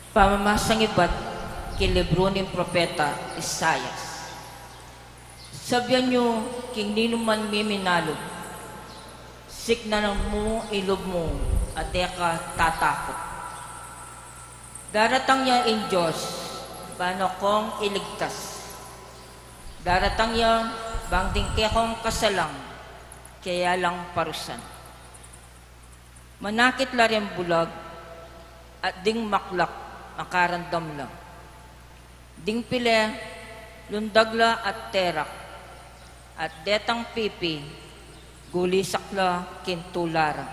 Pamamasang ibat king libru ning propeta Isaias. Sabian yu king ninuman miminalub, siknan mu ing lub mu at e ka tatakut. Daratang ya ing Dios, bang kong iligtas. Daratang ya bang ding kekong kasalang, kaya lang parusan. Manakit la ring bulag, at ding maklak makarandam la. Ding pile, lundag la at terak, at detang pipi, gulisak la king tula ra.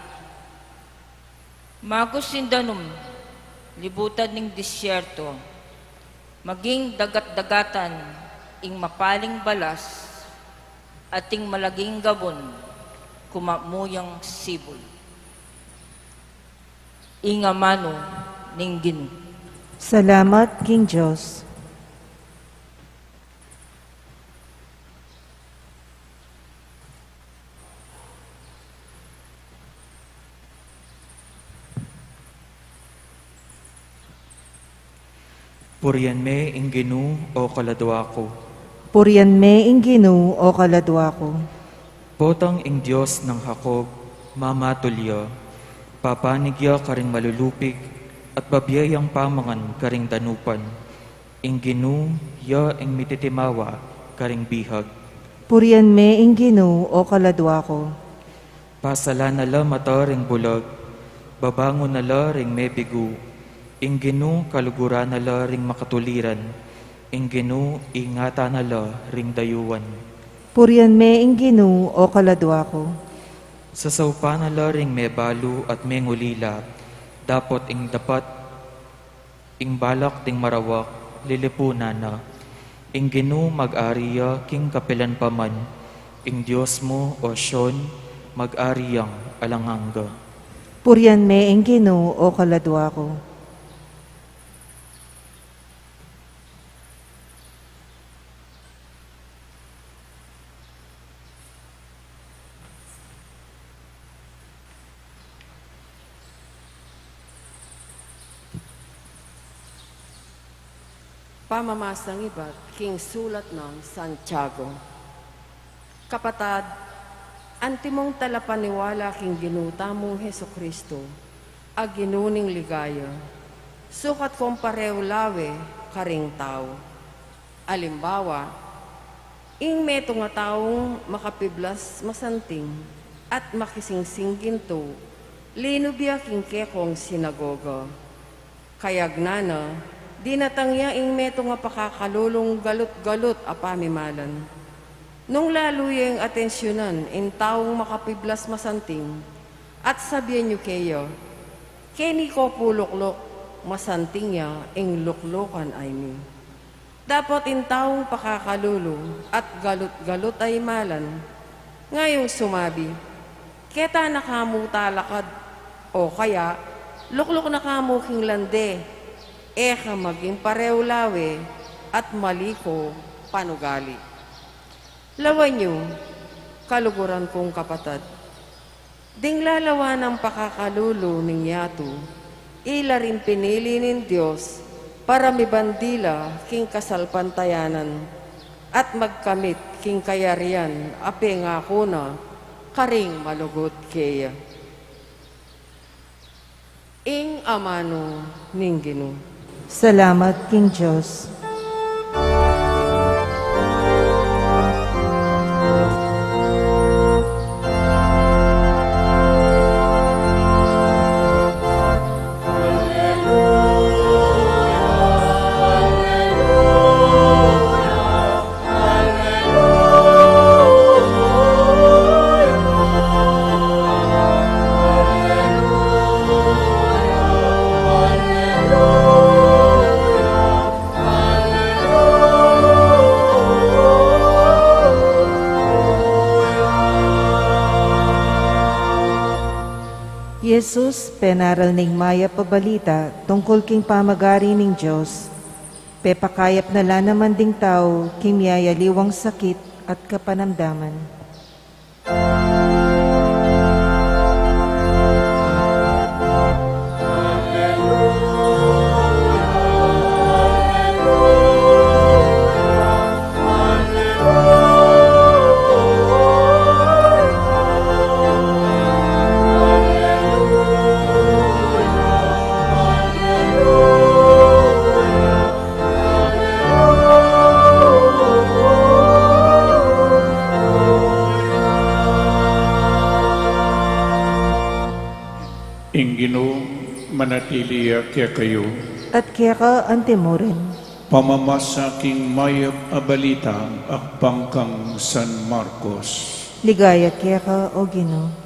Magus ing danum, libutan ning disyerto, maging dagat-dagatan ing mapaling balas, at ing malaging gabun, kumamu yang sibul. Ing amanu ning Ginu. Salamat king Dios. Purian me ing Ginu, o kaladua ku. Purian me ing Ginu, o kaladua ku. Potang ing Dios nang Jacob, mamatul ya, papanig ya karing malulupig, at babie yang pamangan karing danupan. Ing Ginu ya ing mititimawa karing bihag. Purian me ing Ginu, o kaladua ku. Pasalan na la mata ring bulag, babangun na la ring mebigu. Ing Ginu kaluguran na la ring makatuliran. Ing Ginu ingatan na la ring dayuan. Purian me ing Ginu, o kaladua ku. Sasaupan na la ring mebalu at mengulila, dapot ing dapat, ing balak ding marawak, lilipunan na. Ing Ginu mag-ari ya king kapilan pa man, ing Dios mu, o Sion, mag-ari yang alang angga. Purian me ing Ginu, o kaladua ku. Pamamasang ibat king sulat nang Santiago. Kapatad, antimong talapaniwala king Ginu tamung Jesucristo, a Ginu ning ligaya, sukat kong pareu lawe karing tau. Alimbawa, ing metung a taung makapiblas masanting at makisingsing gintu, linub ya king kekong sinagoga. Kayagnan na, dinatang ya ing metung a pakakalulung galut-galut a pamimalan. Nung lalu yeng atensyunan ing taung makapiblas masanting, at sabian yu keya, "Keni ko pu lukluk, masanting ya ing luklukan a ini." Dapot ing taung pakakalulu at galut-galut a imalan, ngayung sumabi, "Keta na ka mu talakad, o kaya lukluk na ka mu king lande," e ka maging pareu lawe at maliko panugali. Lawan yu, kaluguran kung kapatad, ding lalawan nang pakakalulu ning yatu, ila ring pinili ning Dios para mibandila king kasalpantayanan at magkamit king kayarian a pengaku na karing malugud keya. Ing amanu ning Ginu. Salamat king Dios. Jesus, penaral ning mayap a balita tungkul king pamagari ning Dios, pepakayap na la naman ding tau king miyayaliwang sakit at kapanamdaman. Ing Ginu manatili ya kekayu. At keka antimurin. Pamamasa king mayap a balita agpang kang San Marcos. Ligaya keka, O Ginu.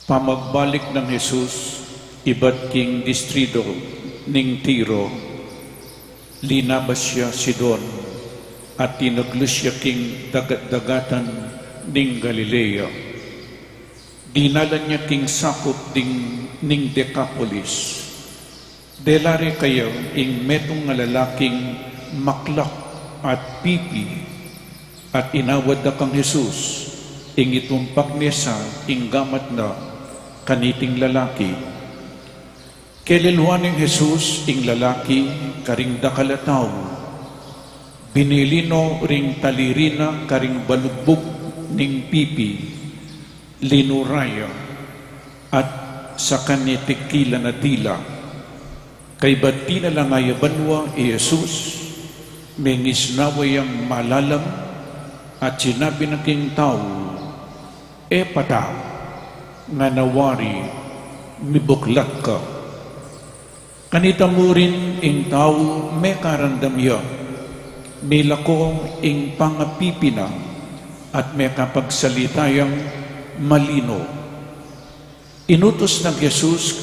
Pamagbalik nang Jesus ibat king distrito ning Tiro, linabas ya Sidon, at tinaglu ya king dagat-dagatan ning Galilea. Dinalan ya king sakup ding ning Decapolis. Dela re kaya ing metung a lalaking maklak at pipi, at inawad da kang Jesus, ing itumpak ne sa ing gamat na kaniting lalaki. Keleluan neng Jesus ing lalaki karing dakal a tau. Binili no ring taliri na karing balugbug ning pipi, linura ya, at sakan ne tikilan a dila. Kaybat dinalan na ya banua i Jesus, mengisnawa yang malalam, at sinabi na king tau, "Epata," ngana wari, "Mibuklat ka." Kanita murin ing tau mekarandam ya, milako ing pangapipi na, at mekapagsalita yang malino. Inutus nang Jesus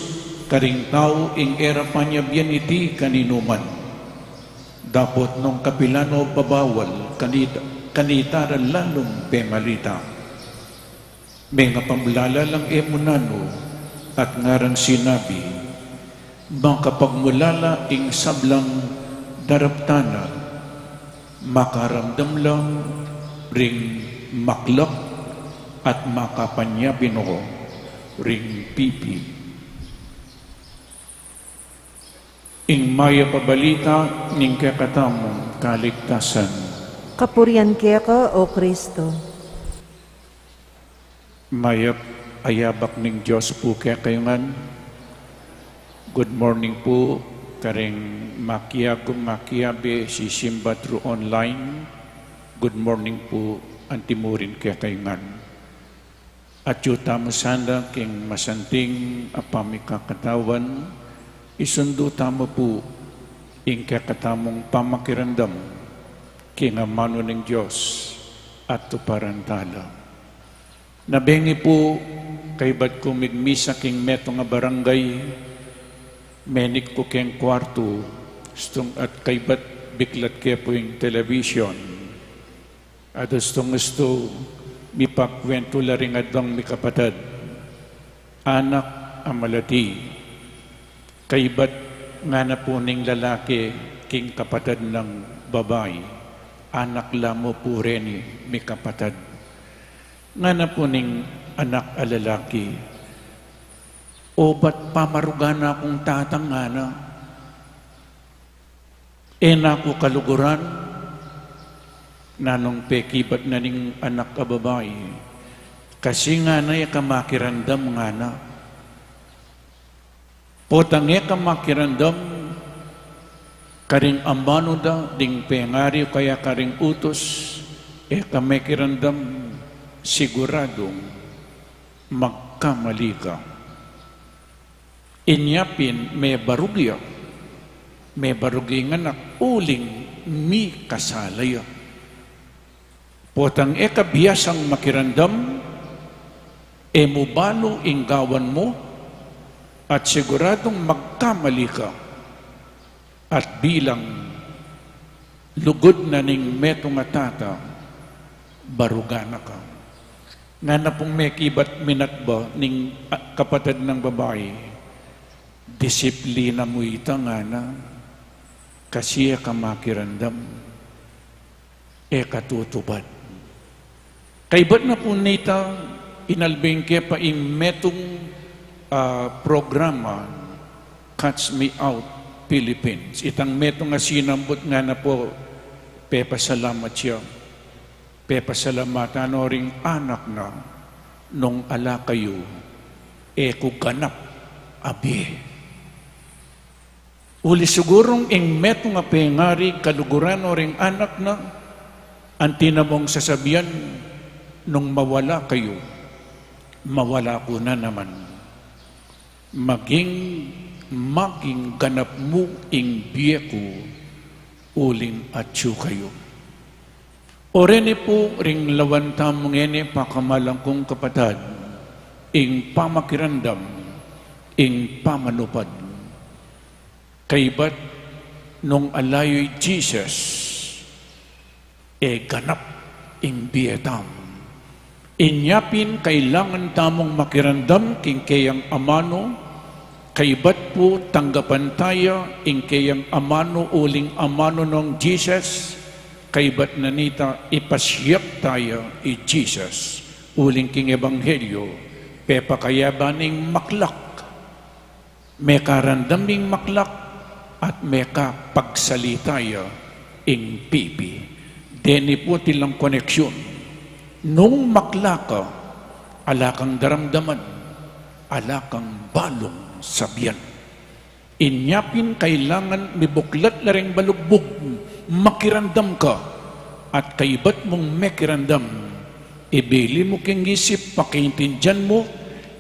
karing tau ing e ra panyabian iti kaninu man, dapot nung kapilan no pabawal kanita, kanita ra lalung pemalita. Mengapamulala lang e mu nanu, at ngarang sinabi, "Makapagmulala ing sablang daraptan na, makaramdam la ring maklak, at makapanyabi no ring pipi." Ing mayap a balita ning kekatamung kaligtasan. Kapurian keka, O Kristo. Mayap a yabak ning Dios pu kekayu ngan. Good morning pu karing makiabe, makiabe sisimba through online. Good morning pu antimurin kekayu ngan. Atyu tamu sana king masanting a pamikakatawan, isundu tamu pu ing kekatamung pamakiramdam king amanu ning Dios at tuparan tala. Nabengi pu, kaybat ku migmisa king metung a barangay, menik ku keng kwartu, Tung at kaybat biklat ke pu ing television. At ustung ustu mipakwentu la ring adwang mikapatad. Anak a malati. Kaybat ngana pu ning lalaki king kapatad nang babai, anak la mu pu reni mikapatad. Ngana pu ning anak a lalaki, obat pamarugan na kung tatang ngana. E na ku kaluguran, nanung pekibat na ning anak a babai. Kasi ngana e ka makiramdam ngana. Potang e ka makiramdam karing amanu da ding pengari o kaya karing utus, e ka mekiramdam, siguradung magkamali ka. Inya pin mebarug ya, mebarug ing anak uling mikasala ya. Potang e ka biasang makiramdam, e mu balu ing gawan mu, at siguradung magkamali ka. At bilang lugud na ning metung a tata, barugan na ka. Ngana pung mekibat minatba ning, ah, kapatad nang babai, disiplina mu ita ngana, kasi e ka makiramdam, e ka tutubad. Kaybat na pu nita, inalbing ke pa ing metung, ah, programa, Catch Me Out Philippines. Itang metung a sinambut ngana pu, pepasalamat ya. Pepasalamatan no ring anak na nung ala kayu, e ku ganap a bie. Uli sigurung ing metung a pengari kaluguran no ring anak na, anti na mung sasabian, nung mawala kayu, mawala ku na naman. Maging, maging ganap mu ing bie ku uling atyu kayu. O reni pu ring lawan tamu ngeni pakamalan kung kapatad, ing pamakiramdam, ing pamanupad. Kaybat nung ala yu i Jesus, e ganap ing bie tamu. Inya pin kailangan tamung makiramdam king keyang amanu, kaybat pu tanggapan taya ing keyang amanu uling amanu nong Jesus, kaybat na nita ipasiag taya i Jesus, uling king ebanghelyo, pepakayaban ing maklak. Mekaramdam ing maklak at mekapagsalita ya ing pipi. Deni pu atilang koneksyon. Nung maklak ka, ala kang daramdaman, ala kang balung sabian. Inya pin kailangan mibuklat la ring balugbug, makiramdam ka, at kaybat mung mekiramdam, ibili mu king isip, pakaintindian mu,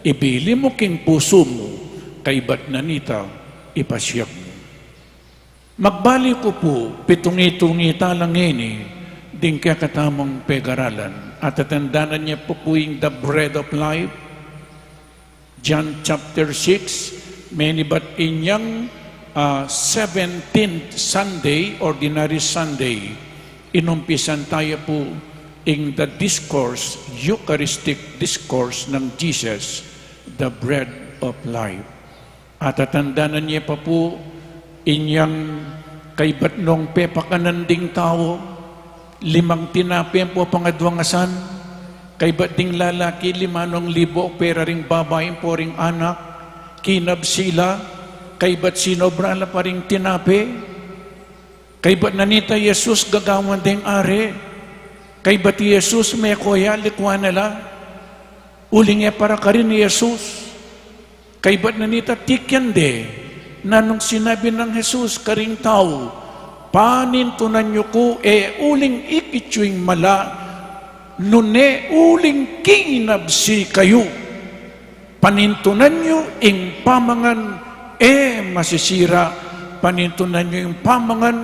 ibili mu king pusu mu, kaybat na nita, ipasiag mu. Magbalik ku pu, pitungi-tungi tala ngeni, ding kekatamung pegaralan, atatandanan ye pu pu ing the bread of life, John chapter six, menibat inyang, ah, seventeenth Sunday, Ordinary Sunday, inumpisan taya pu ing the discourse, Eucharistic discourse nang Jesus, the bread of life. Atatandanan ye pa pu, inyang kaybat nung pepakanan ding tau, limang tinape ampo pangadwang asan, kaybat ding lalaki lima nung libu pera ring babai ampo ring anak, kinabsi la, kaybat sinobra la pa ring tinape, kaybat na nita i Jesus gagawan deng ari, kaybat i Jesus meko ya, likuan na la, uling e para karin i Jesus. Kaybat na nita tikian de, nanung sinabi nang Jesus karing tau, panintunan yu ku e uling ikit yu ing mala, nune uling kinabsi kayu. Panintunan yu ing pamangan e masisira, panintunan yu ing pamangan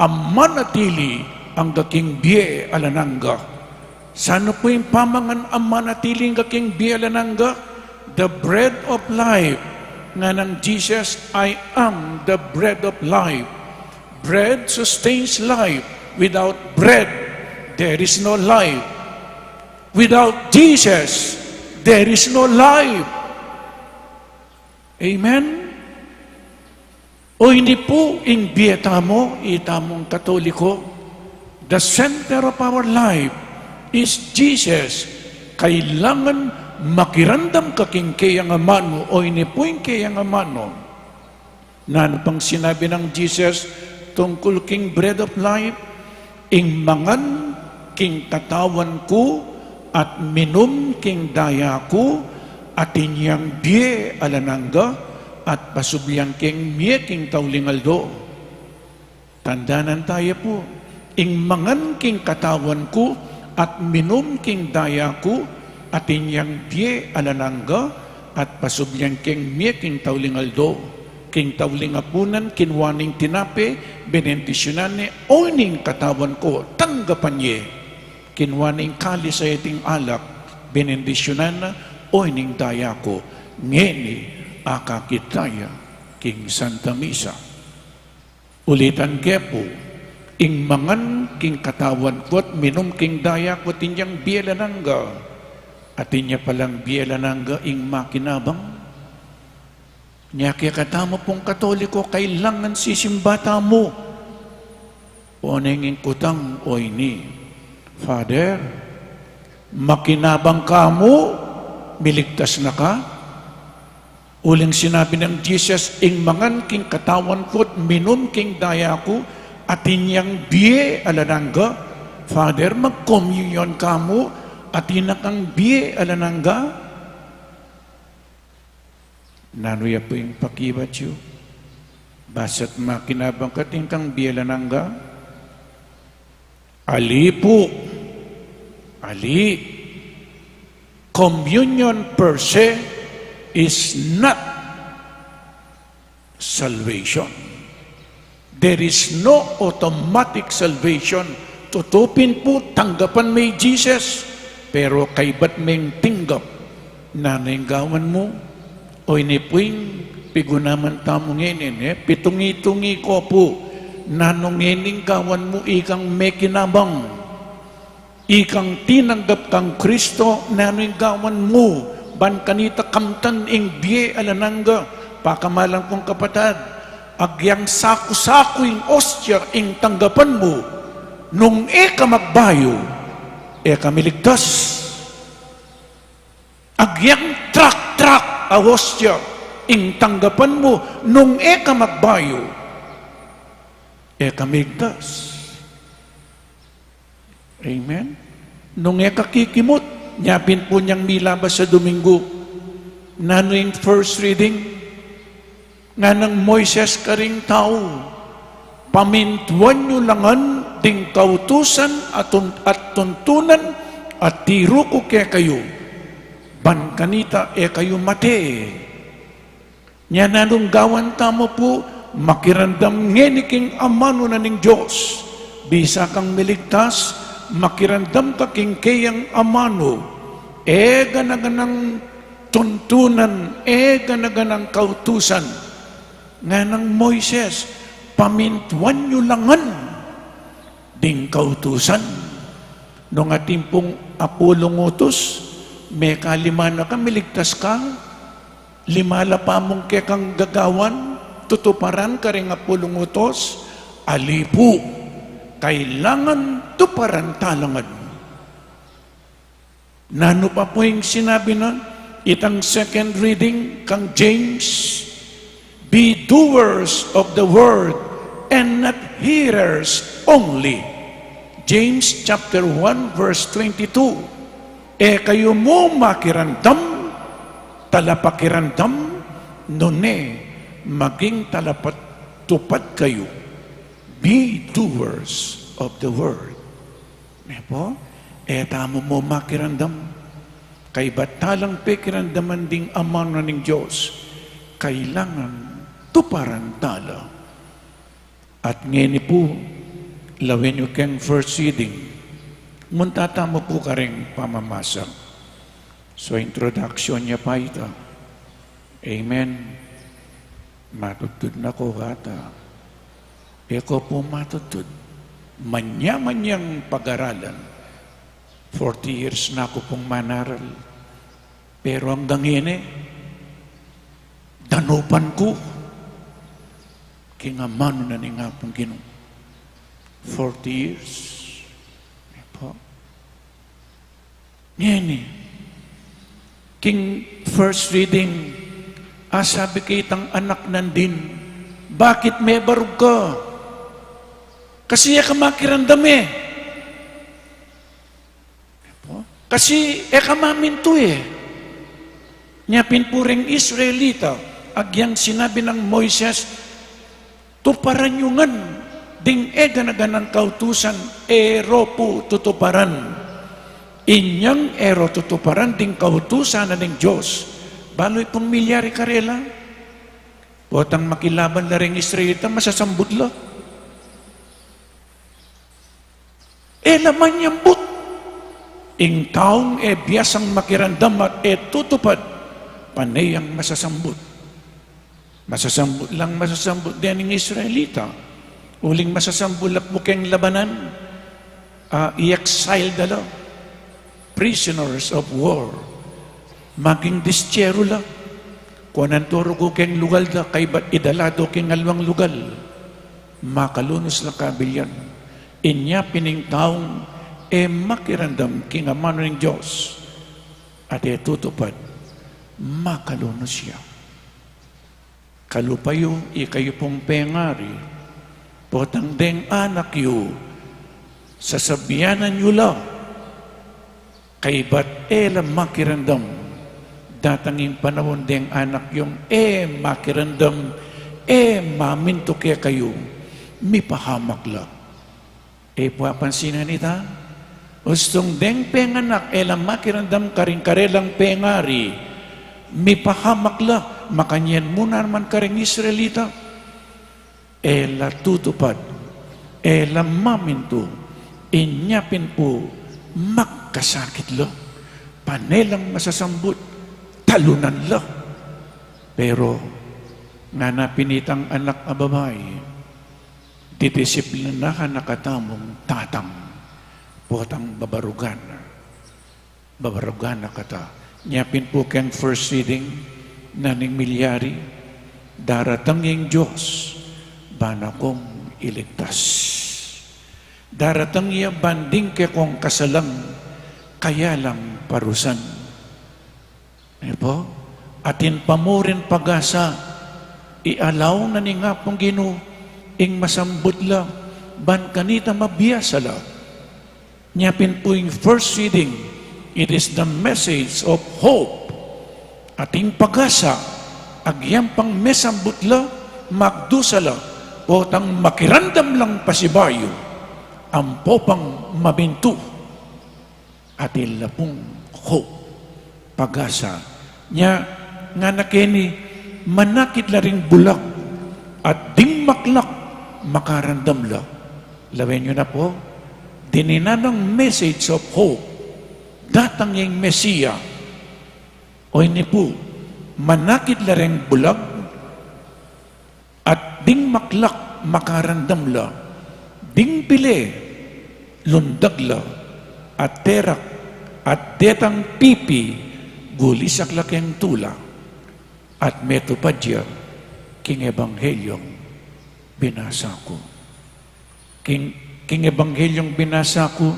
a manatili angga king bie alang angga. Sanu pu ing pamangan a manatili angga king bie alang angga? The bread of life. Nganang Jesus, "I am the bread of life." Bread sustains life. Without bread, there is no life. Without Jesus, there is no life. Amen? O ini pu ing bie tamu, itamung Katoliko. The center of our life is Jesus. Kailangan makiramdam ka king keyang amanu, o ini pu ing keyang amanu. Nanu pang sinabi nang Jesus tungkul king bread of life? Ing mangan king katawan ku at minum king daya ku, atin yang bie alang angga, at pasublian keng mie king tauling aldo. Tandanan taya pu, ing mangan king katawan ku at minum king daya ku, atin yang bie alang angga, at pasublian keng mie king tauling aldo. King tauling apunan, kinua ne ing tinape, benendisyunan ne, o ini ing katawan ku, tanggapan ye. Kinua ne ing kalis a ating alak, benendisyunan ne, o ini ing daya ku, ngeni akakit taya king Santa Misa. Ulitan ke pu, ing mangan king katawan ku at minum king daya ku, atin yang bie alang angga. Atin ya palang bie alang angga ing makinabang? Nya kekatamu pung Katoliko, kailangan sisimba tamu. O neng ing kutang, o ini, Father, makinabang ka mu, miligtas na ka? Uling sinabi nang Jesus, ing mangan king katawan ku at minum king daya ku, atin yang bie alang angga. Father, magkomunyon ka mu, atin na kang bie alang angga. Nanu ya pu ing pakibat yu? Basta't makinabang ka, atin kang bie alang angga? Ali pu. Ali. Communion per se is not salvation. There is no automatic salvation. Tutu pin pu, tanggapan me i Jesus, pero kaybat meng tinggap, nanu ing gawan mu? O ini pu ing pigunaman tamu ngeni, e, pitungi-tungi ko pu, nanu ngeni ing gawan mu? Ikang mekinabang, ikang tinanggap kang Kristo, nanu ing gawan mu? Ban kanita kamtan ing bie alang angga. Pakamalan kung kapatad, agyang saku-saku ing ostia ing tanggapan mu, nung e ka magbayu, e ka miligtas. Agyang trak-trak a ostia ing tanggapan mu, nung e ka magbayu, e ka miligtas. Amen? Nung e ka kikimut, nya pin pu nyang milabas a Domingo, nanu ing first reading? Nganang Moises karing tau, pamintuan yu la ngan ding kautusan at tun-, at tuntunan a tiru ku kekayu, ban kanita e kayu mate. Nya nanung gawan tamu pu? Makiramdam ngeni king amanu na ning Dios. Bisa kang miligtas, makiramdam ka king keyang amanu. E gana-ganang tuntunan, e gana-ganang kautusan. Nganang Moises, pamintuan yu la ngan ding kautusan. Nung atin pung apulung utus, mekalima na ka, miligtas ka? Lima la pa mung kekang gagawan, tutuparan karing apulung utus? Ali pu, kailangan tuparan ta la ngan. Nanu pa pu ing sinabi na? Itang second reading kang James, "Be doers of the word and not hearers only." James chapter one verse twenty-two. E kayu mu makiramdam, talapakiramdam, nune maging talapatupad kayu. Be doers of the word. Ne pu? E tamu mu makiramdam. Kaybat ta lang pekiramdaman ding amanu na ning Dios, kailangan tuparan ta la. At ngeni pu, lawen yu keng first reading, munta tamu pu karing pamamasa. So, introduction ya pa ita. Amen. Matudtud na ko kata. E ko pu matudtud. Manya-manyang pag-aralan. Forty years na ku pung manaral. Pero anggang ngeni, danupan ku king amanu na ning Apung Ginu. Forty years. E pu. Ngeni, king first reading, asabi kekatang anak nandin, "Bakit mebarug ka? Kasi e ka makiramdam e. Kasi e ka mamintu e." Nya pin pu ring Israelita, agyang sinabi nang Moises, "Tuparan yu ngan ding e gana-ganang kautusan." E ro pu tutuparan. Inyang e ro tutuparan ding kautusan na ning Dios, balu pung milyari karela. Potang makilaban la ring Israelita, masasambut la. E la manyambut. Ing taung e biasang makiramdam at e tutupad, pane yang masasambut. Masasambut lang masasambut deng Israelita. Uling masasambut la pu keng labanan, a, i-exile da la. Prisoners of war. Maging destyeru la. Kuanan to rugu keng lugal da, kaybat idala do keng aliwang lugal. Makalunus la kabilyan. Inya pin ing taung e makiramdam king amanu ning Dios at e tutupad, makalunus ya. Kalupa yu, ikayu pung pengari, potang deng anak yu, sasabianan yu la, kaybat e la makiramdam. Datang ing panaun deng anak yung e makiramdam, e mamintu kekayu, mipahamak la. E pu apansinan ita? Ustung deng penganak e la makiramdam karing karelang pengari, mipahamak la. Makanyan mu naman karing Israelita. E la tutupad, e la mamintu, inya pin pu magkasakit la, pane lang masasambut, talunan la. Pero ngana pin itang anak a babai, didisiplinahan na katamung tatang, potang babarugan. Babarugan na kata. Nya pin pu keng first reading na ning milyari, daratang ing Dios ban kung iligtas. Daratang ya ban ding kekong kasalang kaya lang parusan. E pu? Atin pa mu ring pagasa, i-allow na ning Apung Ginu ing masambut la, ban kanita mabiasa la. Nya pin pu ing first reading, it is the message of hope. Ating pagasa, agyang pang mesambut la, magdusa la, potang makiramdam lang pasibayu, ampo pang mamintu. Atin la pung hope, pagasa. Nya, ngana keni, manakit la ring bulag, at ding maklak makaramdam la. Lawen yu na pu, dininan nang message of hope, datang ing Mesia. O ini pu, manakit la ring bulag, at ding maklak makaramdam la, ding bile lundag la, at terak, at detang pipi gulisak la keng tula, at metupad ya king ebanghelyung binasa ku. King, king ebanghelyung binasa ku,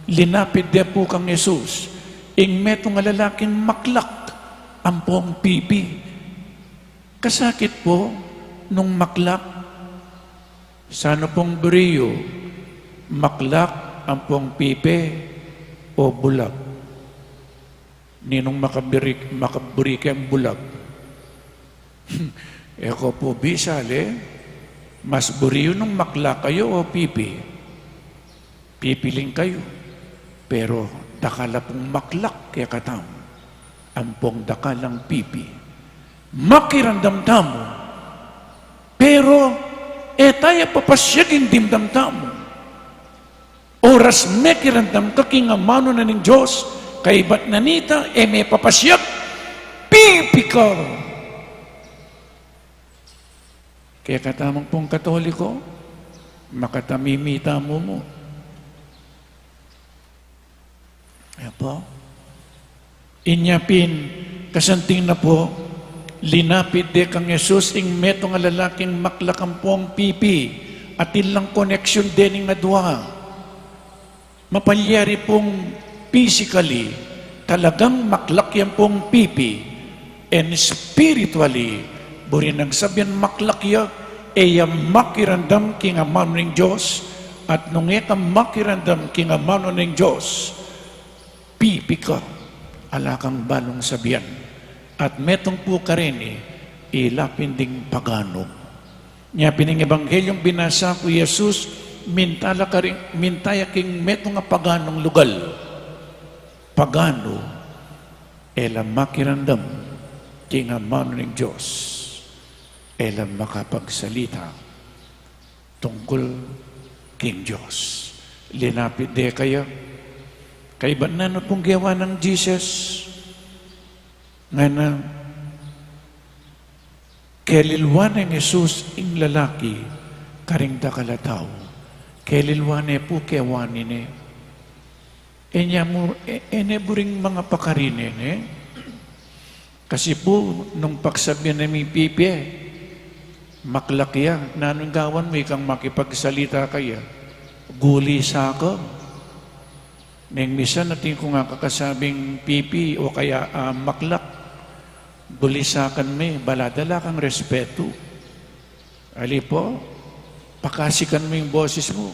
linapit de pu kang Jesus ing metung a lalaking maklak ampong pipi. Kasakit pu nung maklak. Sanu pung buri yu, maklak ampong pipi o bulag? Ninung makaburi, makaburi keng bulag? E ko pu bisali, mas buri yu nung maklak kayu o pipi? Pipi ling kayu. Pero dakal la pung maklak kekatamu ampong dakal lang pipi. Makiramdam tamu, pero e ta ya papasyagin dimdam tamu. Oras mekiramdam ka king amanu na ning Dios, kaybat na nita e me papasyag, pipi ka. Kekatamung pung Katoliko, Makatamimi tamu mu. Apo? Inya pin, kasanting na pu, linapit de kang Jesus ing metung a lalaking maklak ampong pipi, atin lang koneksyon dening adua. Mapalyari pung physically, talagang maklak ya pung pipi, and spiritually, buri nang sabyan maklak ya, e ya makiramdam king amanu ning Dios, at nung e ka makiramdam king amanu ning Dios, pipi ka, ala kang balung sabyan. At metung pu karin, ilapin ding paganu. Nya pin ing ebanghelyo binasa ku, i Jesus, minta la karing, minta ya king metung a paganung lugal. Paganu, e la makiramdam king amanu ning Dios, e la makapagsalita tungkul king Dios. Linapit de kaya, kaybat nanu pung gewa nang Jesus? Ngana, kelilwan neng Jesus ing lalaki karing dakal a tau. Kelilwan ne pu, kewan ne. E ne mu, e, e ne buring manga pakarine ne. Kasi pu, nung pagsabyan ne mi pipi, maklak ya, nanung gawan mu, ikang makipagsalita kaya? Gulisa ka. Neng misan atin kung akakasabing pipi o kaya, ah, maklak, gulisakan me, bala da la kang respetu. Ali pu, pakasikan me ing boses mu.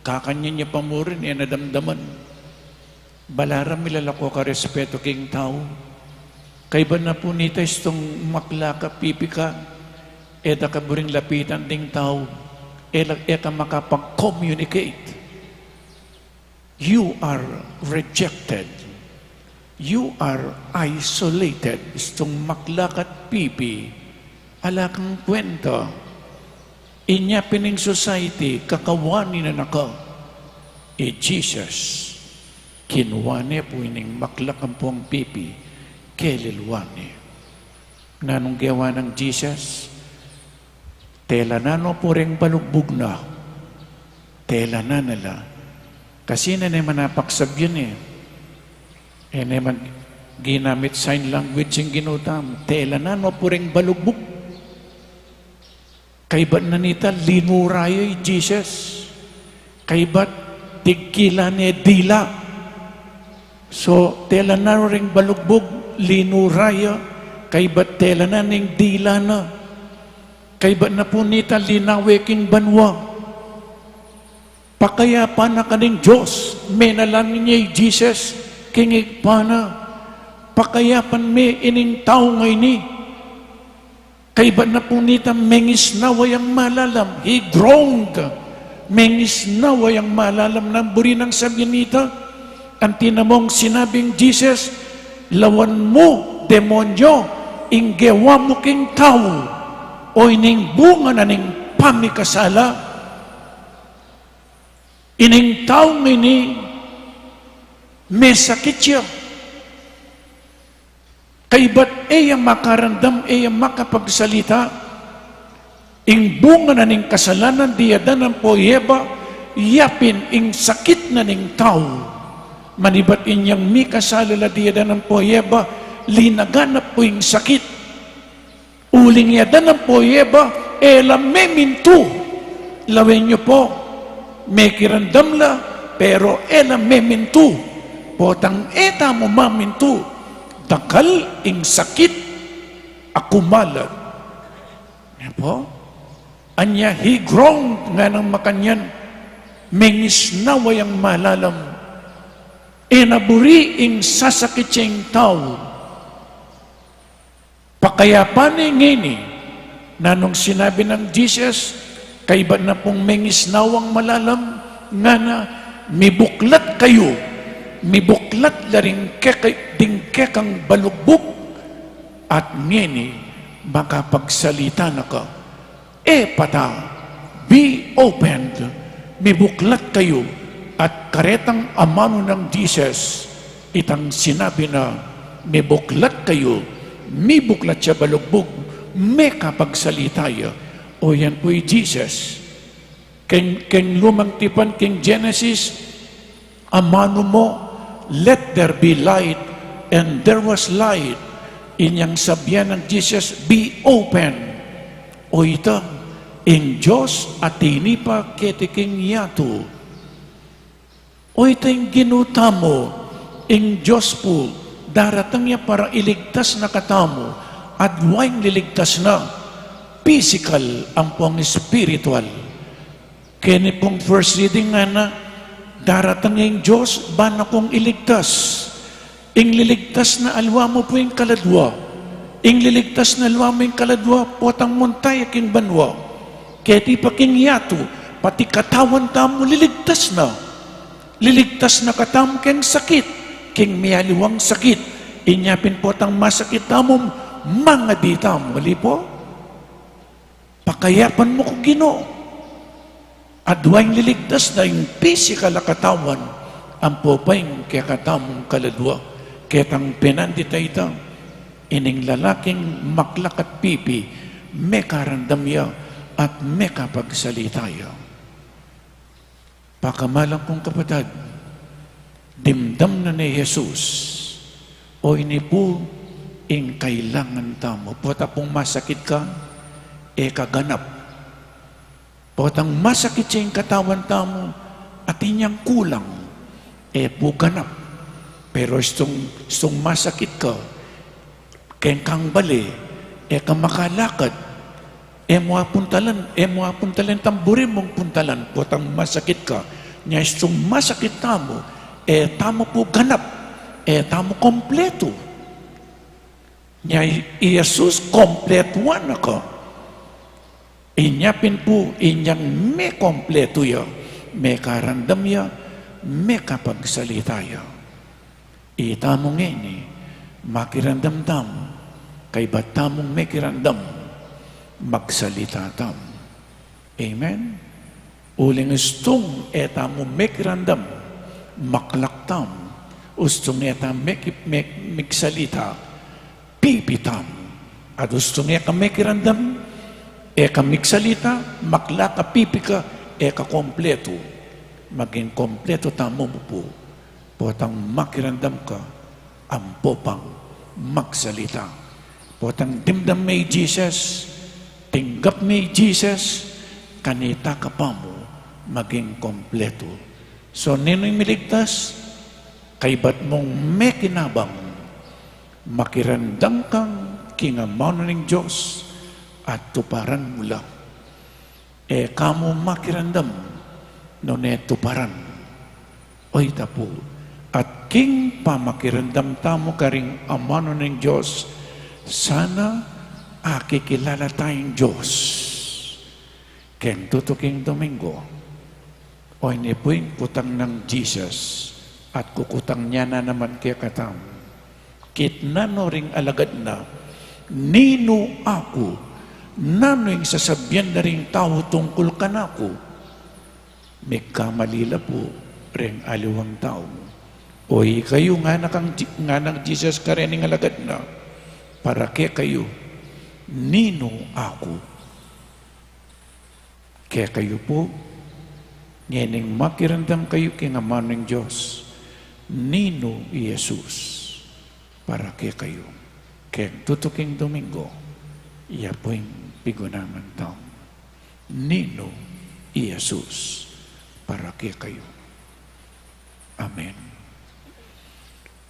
Kakanyan ya pa mu rin, e na damdaman. Bala ra milalako ka respetu king tau. Kaybat na pu nita istung maklak ka, pipi ka, e da ka buring lapitan ding tau. E la, e ka makapag-communicate. You are rejected. You are isolated. Istung maklak at pipi, ala kang kwenta. Inya pin ing society, kakawani na na ka. I Jesus, kinwa ne pu ining maklak ampong pipi, kelilwan ne. Nanung gewa nang Jesus? Telanan no pu reng balugbug na. Telanan na la. Kasi e ne man pagsabyan e. E ne man ginamit sign language ing Ginu tamu. Telanan no pu reng balugbug. Kaybat na nita, linura ya i Jesus. Kaybat, tigkilan ne dila. So, telanan no reng balugbug, linura ya, kaybat telanan ne ing dila na. Kaybat na pu nita, linawe king banua. Pakayapan na ka ning Dios, menalangin ya i Jesus king Ibpa na. Pakayapan me ining tau ngeni. Kaybat na pu nita, mengisnawa yang malalam. He groaned. Mengisnawa yang malalam. Nanu buri nang sabyan nita? Anti na mung sinabi ning Jesus, "Lawan mu, demonyo, ing gewa mu king tau, o ining bunga na ning pamikasala." Ining tau ngeni, mesakit ya. Kaybat e ya makaramdam, e ya makapagsalita. Ing bunga na ning kasalanan diadan ampo i Eva, ya pin ing sakit na ning tau. Manibat inyang mikasala la diadan ampo i Eva, linaganap pu ing sakit. Uling adan ampo i Eva, e la memintu. Lawen yu pu, mekiramdam la, pero e la memintu. Potang e tamu mamintu, dakal ing sakit a kumalat. Apo? Anya, he groaned, ngana nang makanyan, mengisnawa yang malalam. E na buri ing sasakit ya ing tau. Pakayapan ne ngeni. Nanung sinabi nang Jesus? Kaybat na pung mengisnawang malalam, ngana, mibuklat kayu, mibuklat la ring keka-, ding kekang balugbug, at ngeni makapagsalita na ka. Ephphatha, be opened, mibuklat kayu. At karetang amanu nang Jesus, itang sinabi na, mibuklat kayu, mibuklat ya balugbug, mekapagsalita ya. O yan pu i Jesus. Ing, keng Lumang Tipan, keng Genesis, amanu mu, "Let there be light," and there was light. Inyang sabian nang Jesus, "Be open." O ita, ing Dios atin pa keti king yatu. O ita ing Ginu tamu, ing Dios pu, daratang ya para iligtas na katamu, adwa ing liligtas na, pisikal ampong espiritual. Keni pung first reading ngana, daratang ing Dios, ban na kung iligtas. Ing liligtas na aliwa mu pu ing kaladwa. Ing liligtas na aliwa mu ing kaladwa, potang munta ya king banua. Keti pa king yatu, pati katawan tamu liligtas na. Liligtas na katamu keng sakit, keng mialiwang sakit. Inya pin potang masakit tamu, mangadi tamu, ali pu? Pakayapan mu ku, Ginu. Adwa ing liligtas na, ing pisikal a katawan, ampo pa ing kekatamung kaladwa. Ketang penandit a ita, ining lalaking maklak at pipi, mekarandam ya at mekapagsalita ya. Pakamalan kung kapatad, dimdam na ne Jesus, o ini pu ing kailangan tamu. Pota pung masakit ka, e ka ganap. Potang masakit ya ing katawan tamu, atin yang kulang, e pu ganap. Pero istung, istung masakit ka, keng kang bale, e ka makalakad, e mu apuntalan, e mu apuntalan tamburi mung puntalan, potang masakit ka. Nya istung masakit tamu, e tamu pu ganap, e tamu kompletu. Nya i, i Jesus kompletuan na ka. Inya pin pu, inyang mekompletu ya, mekarandam ya, mekapagsalita ya. Itamu ngeni, makiramdam tamu, kaybat tamung mekiramdam, magsalita tamu. Amen? Uling ustung e tamu mekiramdam, maklak tamu, ustung e tamu meki-, me-, migsalita, pipi tamu. At ustung e ka mekiramdam, e ka migsalita, maklak ka, pipi ka, e ka kompletu. Maging kompletu tamu mu pu. Potang makiramdam ka, ampo pang magsalita. Potang dimdam me i Jesus, tinggap me i Jesus, kanita ka pa mu maging kompletu. So, ninu ing miligtas? Kaybat mung mekinabang, makiramdam kang king amanu ning Dios at tuparan mu la. E ka mu makiramdam, nune tuparan. Oy, tapu. At king pamakiramdam tamu karing amanu ning Dios, sana akikilala taya ing Dios. Keng tutuking Domingo, o ini pu ing kutang nang Jesus, at kukutang ya na naman kekatamu. Kitnan no ring alagad na, "Ninu aku? Nanu ing sasabian da ring tau tungkul kanaku?" Migkamali la pu ring aliwang tau. O ikayu, ngana kang Ji-, ngana nang Jesus kareng alagad na, "Para kekayu, ninu aku?" Kekayu pu, ngening makiramdam kayu king amanu ning Dios, ninu i Jesus para kekayu. Keng tutuking Domingo, ya pu ing pigunaman tamu. Ninu i Jesus para kekayu. Amen.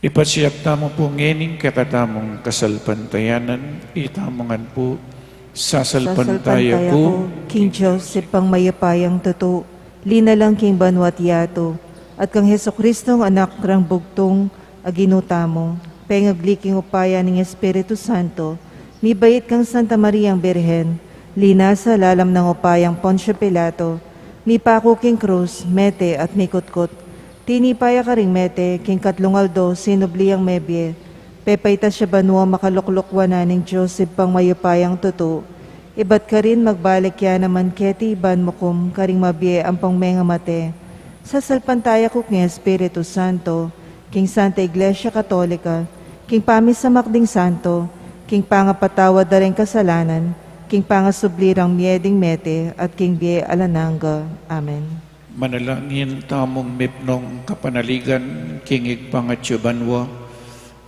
Ipasiag tamu pu ngening kekatamung kasalpantayanan, itamu ngan pu, sasalpantaya ku king Dios, Ibpang mayupayang tutu, linalang king banua't yatu, at kang Jesucristong Anak nang bugtung a Ginu tamu, pengagli king upaya ning Espiritu Santo, mibait kang Santa Mariang Birhen, linasa lalam nang upayang Poncio Pilato, mipaku king krus, mete at mikutkut. Tinipa ya karing mete, king katlung aldo sinubli yang mebie. Pepaitas ya banua, makalukluk wanan ning Dios Ibpang mayupayang tutu. Ibat karin magbalik ya naman keti ban mukum karing mabie ampong mengamate. Sasalpantaya ku king Espiritu Santo, king Santa Iglesia Katolika, king pamisamak ding santo, king pangapatawad da ring kasalanan, King pangasubli rang mie ding mete at king bie alang angga. Amen. Manalangin tamung mipnung kapanaligan king Ibpa ngan atsu banua,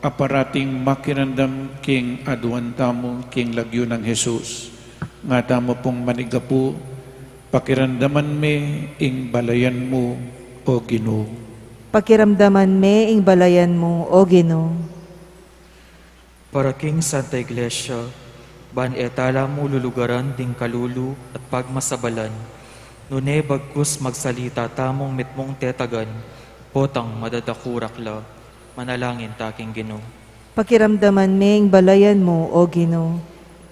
a parating makiramdam king aduan tamu king lagyu nang Jesus. Nga tamu pung manigapu, pakiramdaman me ing balayan mu, O Ginu. Pakiramdaman me ing balayan mu, O Ginu. Para king Santa Iglesia, ban e tala mu lulugaran ding kalulu at pagmasabalan, nune bagkus magsalita tamung mitmung tetagan, potang madadakurak la. Manalangin ta king Ginu. Pakiramdaman me ing balayan mu, O Ginu.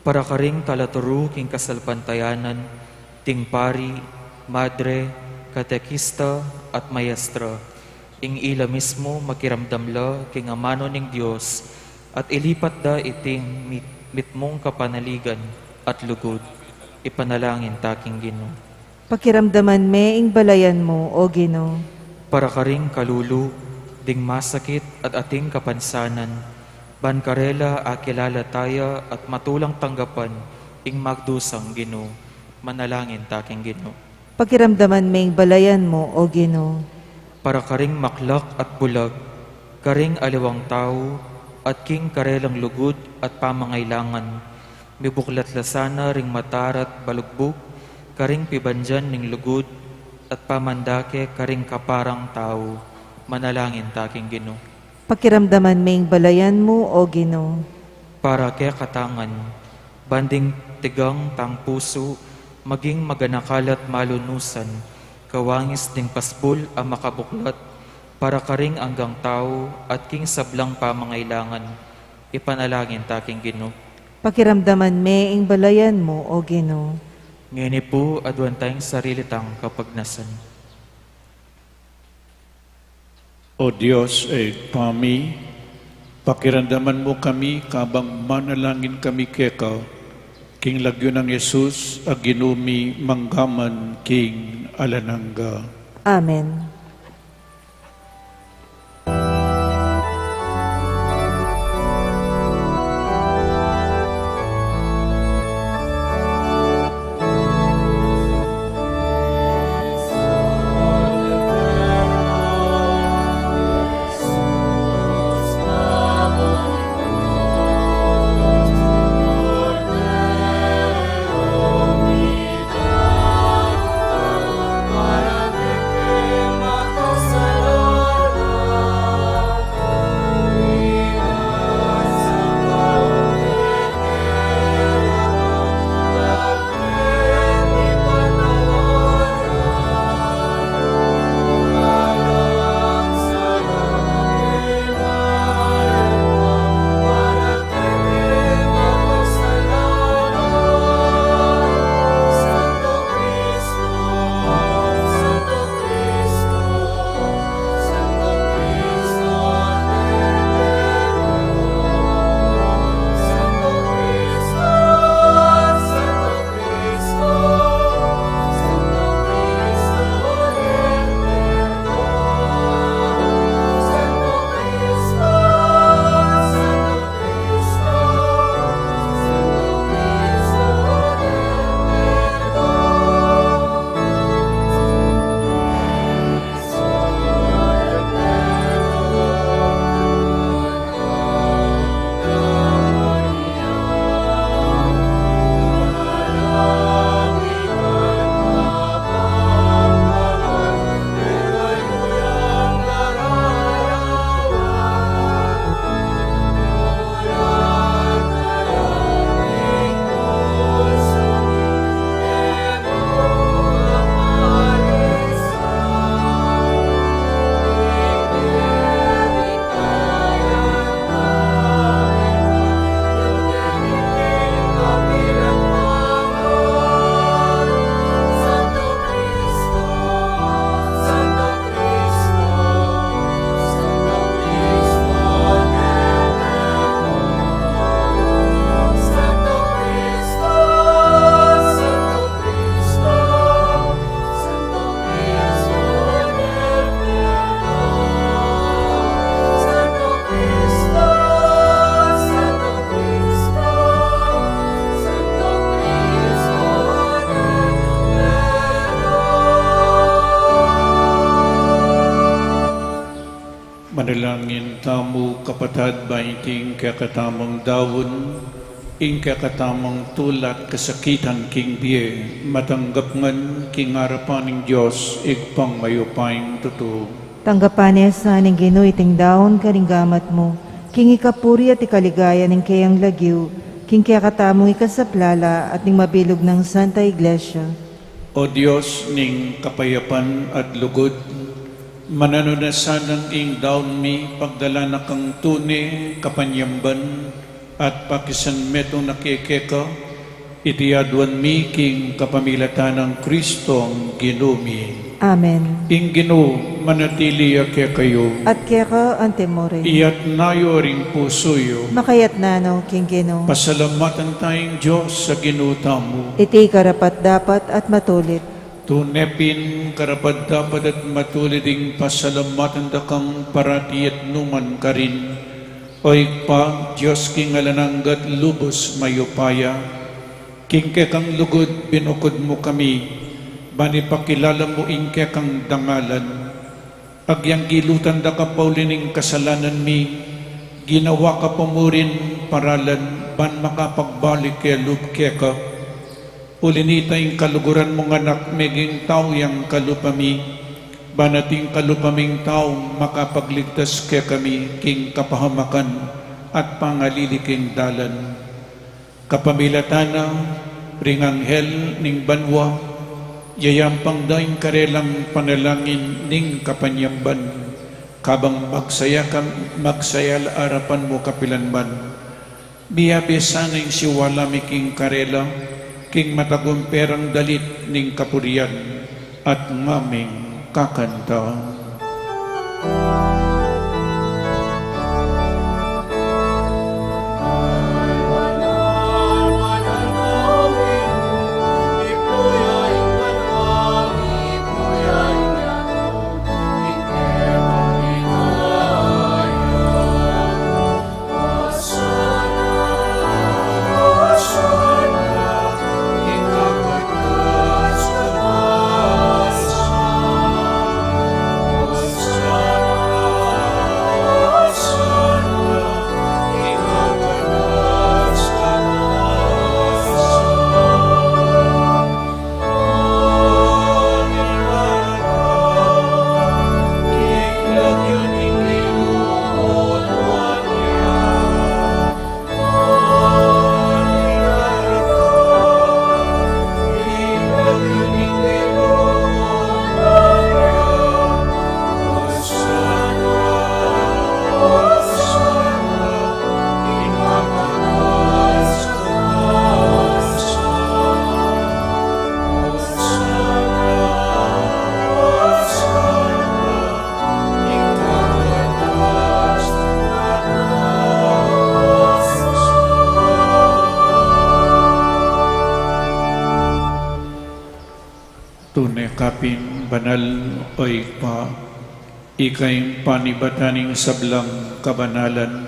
Para karing talaturu king kasalpantayanan, ding pari, madre, katekista, at maestra, ing ila mismu makiramdam la king amanu ning Dios, at ilipat da iting mit-, mitmung kapanaligan at lugud. Ipanalangin ta king Ginu. Pakiramdaman me ing balayan mu, O Ginu. Para karing kalulu ding masakit at ating kapansanan, ban karela akilala taya at matulang tanggapan ing magdusang Ginu. Manalangin ta king Ginu. Pakiramdaman me ing balayan mu, O Ginu. Para karing maklak at bulag, karing aliwang tau, at king karelang lugud at pamangailangan, mibuklat la sana ring mata ra't balugbug, karing pibandian ning lugud, at pamandake karing kaparang tau. Manalangin ta king Ginu. Pakiramdaman me ing balayan mu, O Ginu. Para kekatang ngan, ban ding tigang tang pusu, maging maganakal at malunusan, kawangis ding pasbul a makabuklat, para karing anggang tau, at king sablang pamangailangan, ipanalangin ta king Ginu. Pakiramdaman me ing balayan mu, O Ginu. Ngeni pu, aduan tang sarili tang kapagnasan. O Dios, Ibpa mi, pakiramdaman mu kami kabang manalangin kami keka, king lagyu nang Jesus a Ginu mi, mangga man king alang angga. Amen. Tamu kapatad, ba iting kekatamung daun, ing kekatamung tulat kasakitan king bie, matanggap ngan king arapan ning Dios, Ibpang mayupayang tutu. Tanggapan na sa ning Ginu iting daun karing gamat mu, king ikapuri at ikaligaya ning keyang lagyu, king kekatamung ikasaplala at ning mabilug nang Santa Iglesia. O Dios ning kapayapan at lugud, mananu na sanang ing daun mi pagdalan na kang tune kapanyamban at pakisanmetung na kekeka, iti aduan mi king kapamilatan nang Kristong Ginu mi. Amen. Ing Ginu manatili ya kekayu. At keka antimurin. Iyatas yu ring pusu yu. Makayatas no king Ginu. Pasalamatan taya ing Dios a Ginu tamu. Iti karapat-dapat at matulid. Tune pin karapat-dapat at matulid ing pasalamatan da kang parati at nu man karin, O Ibpa, Dios king alang angga at lubus mayupaya. King kekang lugud binukud mu kami, ban ipakilala mu ing kekang dangalan. Agyang gilutan da ka pauli ning kasalanan mi, ginawa ka pa murin paralan ban makapagbalik ke lub keka. Uli nita ing kaluguran mung Anak meging tau yang kalupa mi, ban ating kalupa ming tau makapagligtas kekami king kapahamakan at pangalili king dalan. Kapamilatan na ring anghel ning banua, yayampang da ing karelang panalangin ning kapanyamban, kabang magsaya kam-, magsaya la arapan mu kapilan man. Miyabe sana ing siwala mi king karela, king matagumpe rang dalit ning kapurian, at ngaming kakanta. Tune ka pin banal, O Ibpa, ika ing panibatan ning sablang kabanalan.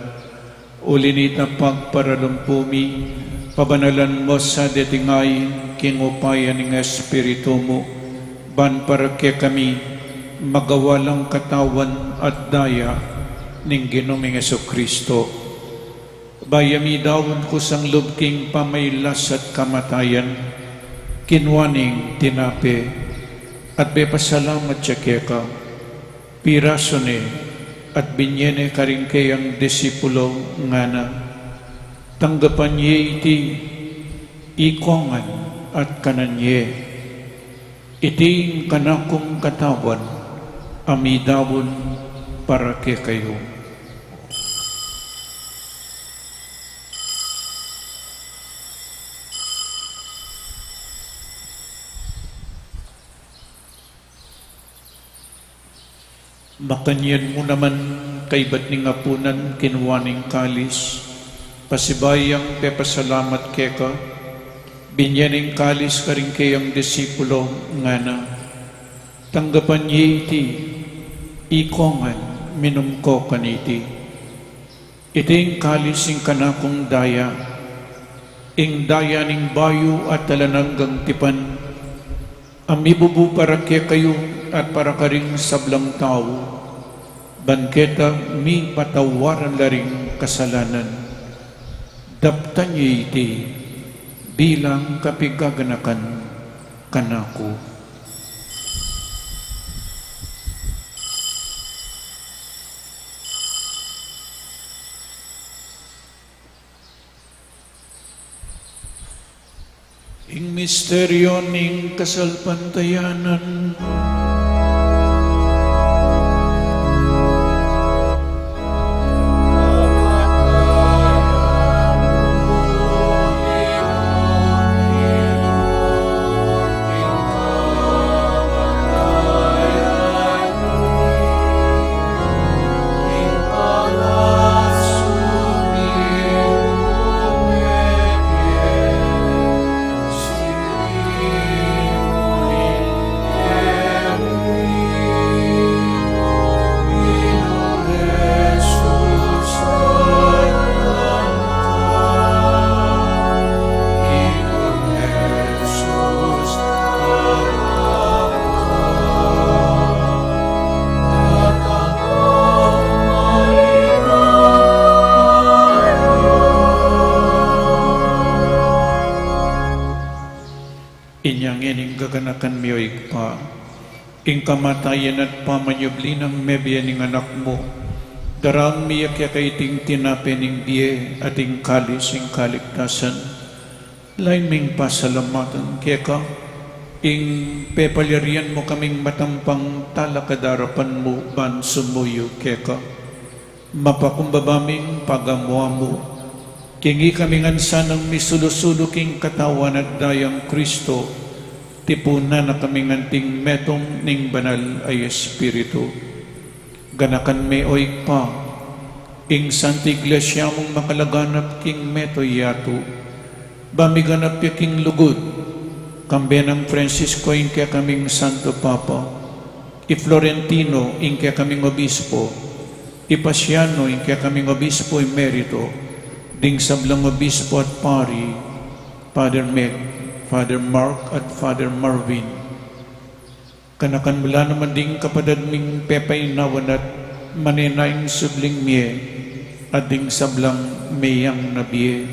Uli nita pagparalumpu mi, pabanalan mu sa deti ngan king upaya ning Espiritu mu, ban para kekami magawa lang katawan at daya ning Ginu ming Jesucristo. Bayu ya midaun kusang lub king pamailas at kamatayan, kinua neng tinape, at pepasalamat ya keka. Pirasu ne at binye ne karing keyang disipulo, ngana: Tanggapan ye iti, ikong ngan at kanan ye. Iti ing kanakung katawan a midaun para kekayu. Makanyan mu naman kaybat ning apunan, kinua neng kalis, pasibayu yang pepasalamat keka, binye neng kalis karing keyang disipulo, ngana: Tanggapan ye iti, ikong ngan, minum ko kaniti. Iti ing kalis ning kanakung daya, ing daya ning bayu at alang anggang tipan, a mibubu para kekayu at para karing sablang tau, Ban keta mipatawaran la ring kasalanan, daptan ye iti bilang kapigaganakan kanaku. Ing misteryo ning kasalpantayanan. Inya ngeni ing kaganakan mi, o Ibpa, ing kamatayan at pamanyubli nang mebie ning Anak mu, daraun mi ya keka iting tinape ning bie at ing kalis ning kaligtasan. Lalu ming pasalamatan keka ing pepalyarian mu kaming matampang talakad king arapan mu ban sumuyu keka. Mapakumbaba ming pagamu-amu king ikami ngan sanang misulu-sulu king Katawan at Dayang Kristo, tipunan na kaming anting metung ning Banal a Espiritu. Ganakan me, o Ibpa, ing Santa Iglesia mung makalaganap king mabilug a yatu, ba miganap ya king lugud, kambe nang Francisco ing kekaming Santo Papa, i Florentino ing kekaming Obispo, i Paciano ing kekaming Obispo Emerito, ding sablang obispo at pari, Father Meg, Father Mark, at Father Marvin. Ganakan mu la naman ding kapatad ming pepainawan at manenayang subling mie, at ding sablang meyang na bie.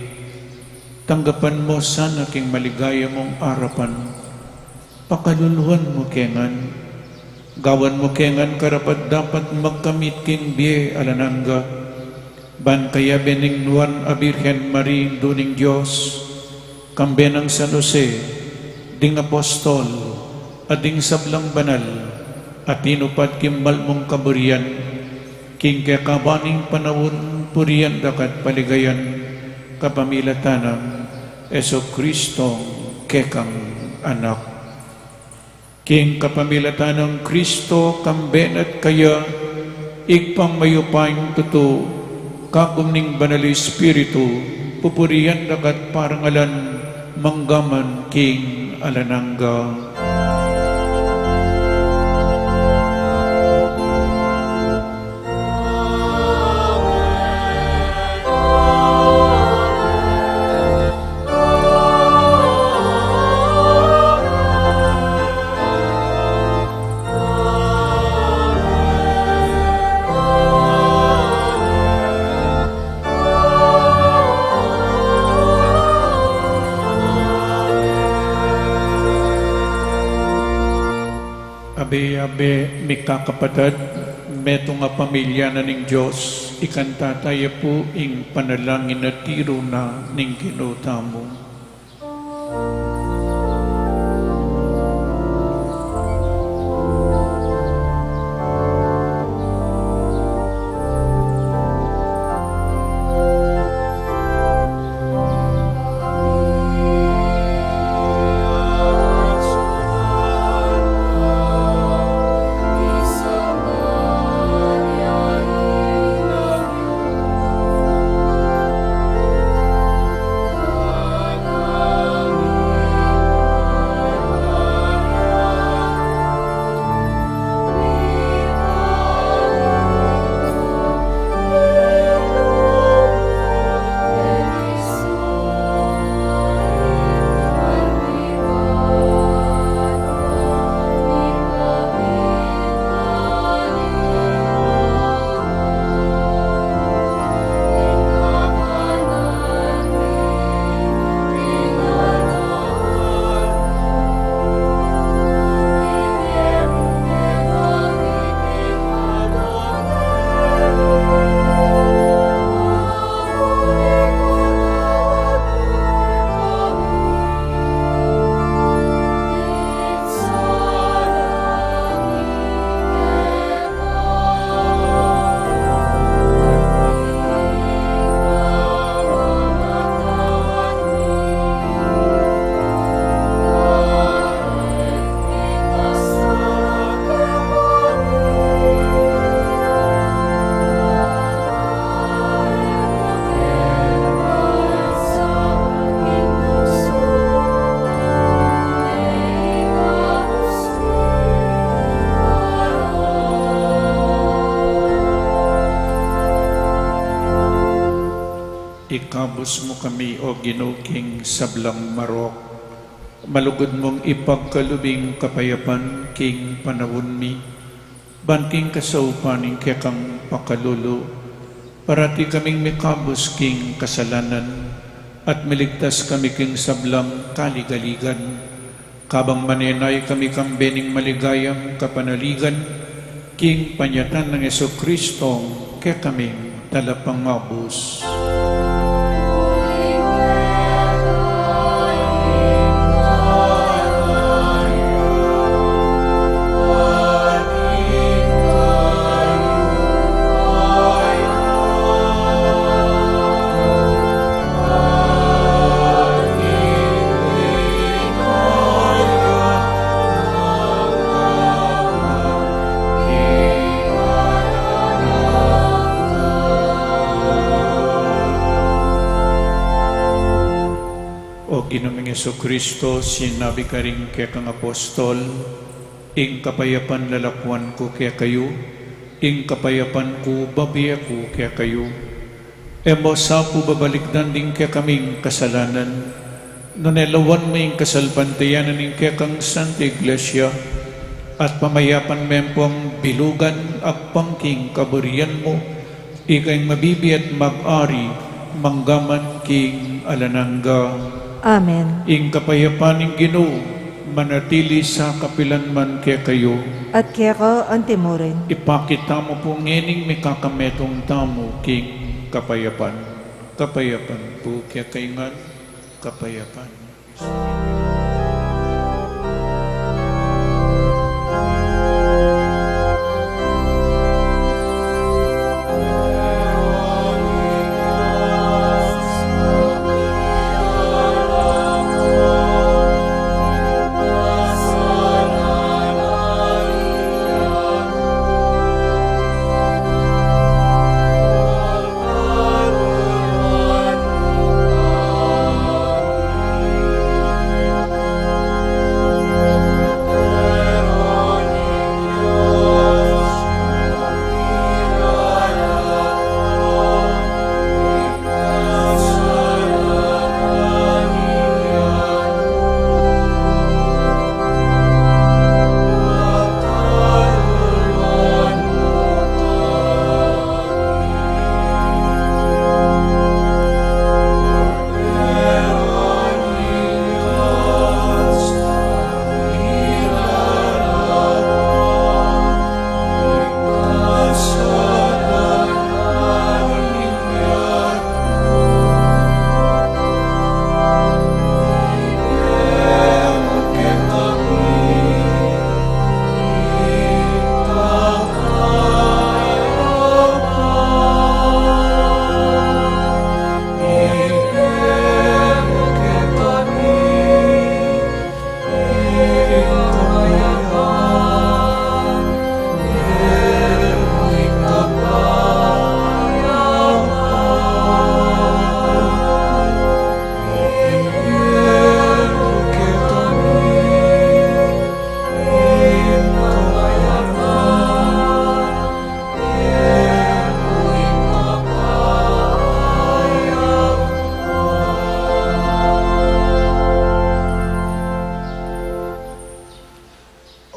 Tanggapan mu sana king maligaya mung arapan. Pakaluluan mu ke ngan. Gawan mu ke ngan karapat-dapat magkamit king bie alang angga. Ban kayabe ning Nuan a Birhen Maria, Indu ning Dios, kambe nang San Jose, ding apostol, at ding sablang banal a tinupad king mal mung kaburian, king kekaban ning panaun, purian da ka at paligayan, kapamilatan nang Jesucristo, kekang Anak. King kapamilatan nang Kristo, kambe na at kaya, Ibpang mayupayang tutu, kagum ning Banal a Espiritu, pupurian da ka at parangalan, mangga man king alang angga. Abe-abe, mikakapatad, metung a pamilya na ning Dios, ikanta taya pu ing panalangin a tiru na ning Ginu tamu. Abus mu kami, O Ginu, king sablang marok. Malugud mung ipagkalub ing kapayapan king panaun mi. Ban king kasaupan ning kekang pakalulu, parati kaming mikabus king kasalanan, at miligtas kami king sablang kaligaligan. Kabang manenaya kami kang bening maligayang kapanaligan, king panyatang nang Jesucristong kekaming Talapangabus. O Ginu ming Jesucristo, sinabi karing kekang apostol, ing kapayapan lalakuan ku kekayu, ing kapayapan ku bibie ku kekayu. E mu sa pu babalikdan ding kekaming kasalanan, nune lawan mu ing kasalpantayanan ning kekang Santa Iglesia, at pamayapan me pu bilugan agpang king kaburian mu, ika ing mabibie at mag-ari mangga man king alang angga. Amen. Ing kapayapan ning Ginu manatili sa kapilan man kekayu. At keka antimurin. Ipakit tamu pu ngening mikakametung tamu king kapayapan. Kapayapan pu kekayu ngan, kapayapan.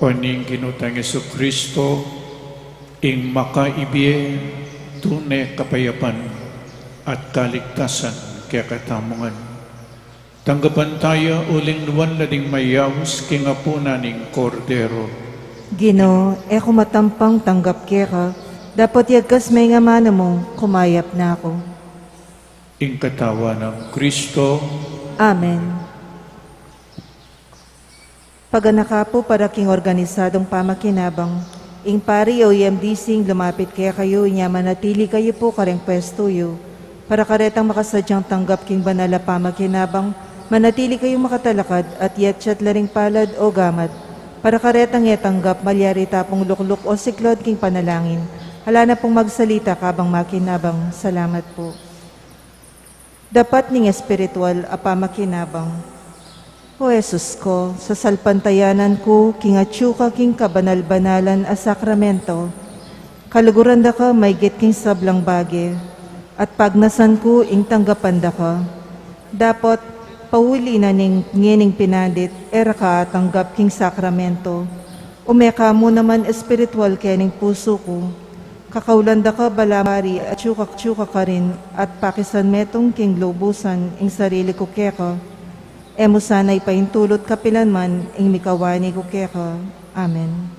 O ning Ginu tang Jesucristo, ing makaibie tune kapayapan at kaligtasan kekatamu ngan. Tanggapan taya uling nuan la ding mayaus king apunan ning Kordero. Ginu, e ku matampang tanggap keka, dapot yagkas me ing amanu mu, kumayap na ku. Ing katawan nang Kristo. Amen. Paganaka pu para king organisadong pamakinabang, ing pari o E M D C ing lumapit kekayu, inya manatili kayu pu kareng pwestu yu. Para karetang makasadyang tanggap king banal a pamakinabang, manatili kayung makatalakad at yatyat la ring palad o gamat. Para karetang e tanggap, malyari ta pung lukluk o siklod king panalangin. Ala na pung magsalita kabang makinabang. Salamat pu. Dapat ning espiritual a pamakinabang. O Jesus ko, sasalpantayanan ku king atyu ka king kabanal-banalan a sakramento. Kaluguran da ka maygit king sablang bage. At pagnasan ku ing tanggapan da ka. Dapot, pauli na ning ngening pinadit, e ra ka atanggap king sakramento. Ume ka mu naman espiritual kening pusu ku. Kakaulan da ka, Balang Pari, atiu ka, atiu ka karin, at pakisan metung king lubusan ing sarili ku keka. E mu sana ipaintulut kapilan man ing mikawani ku keka. Amen.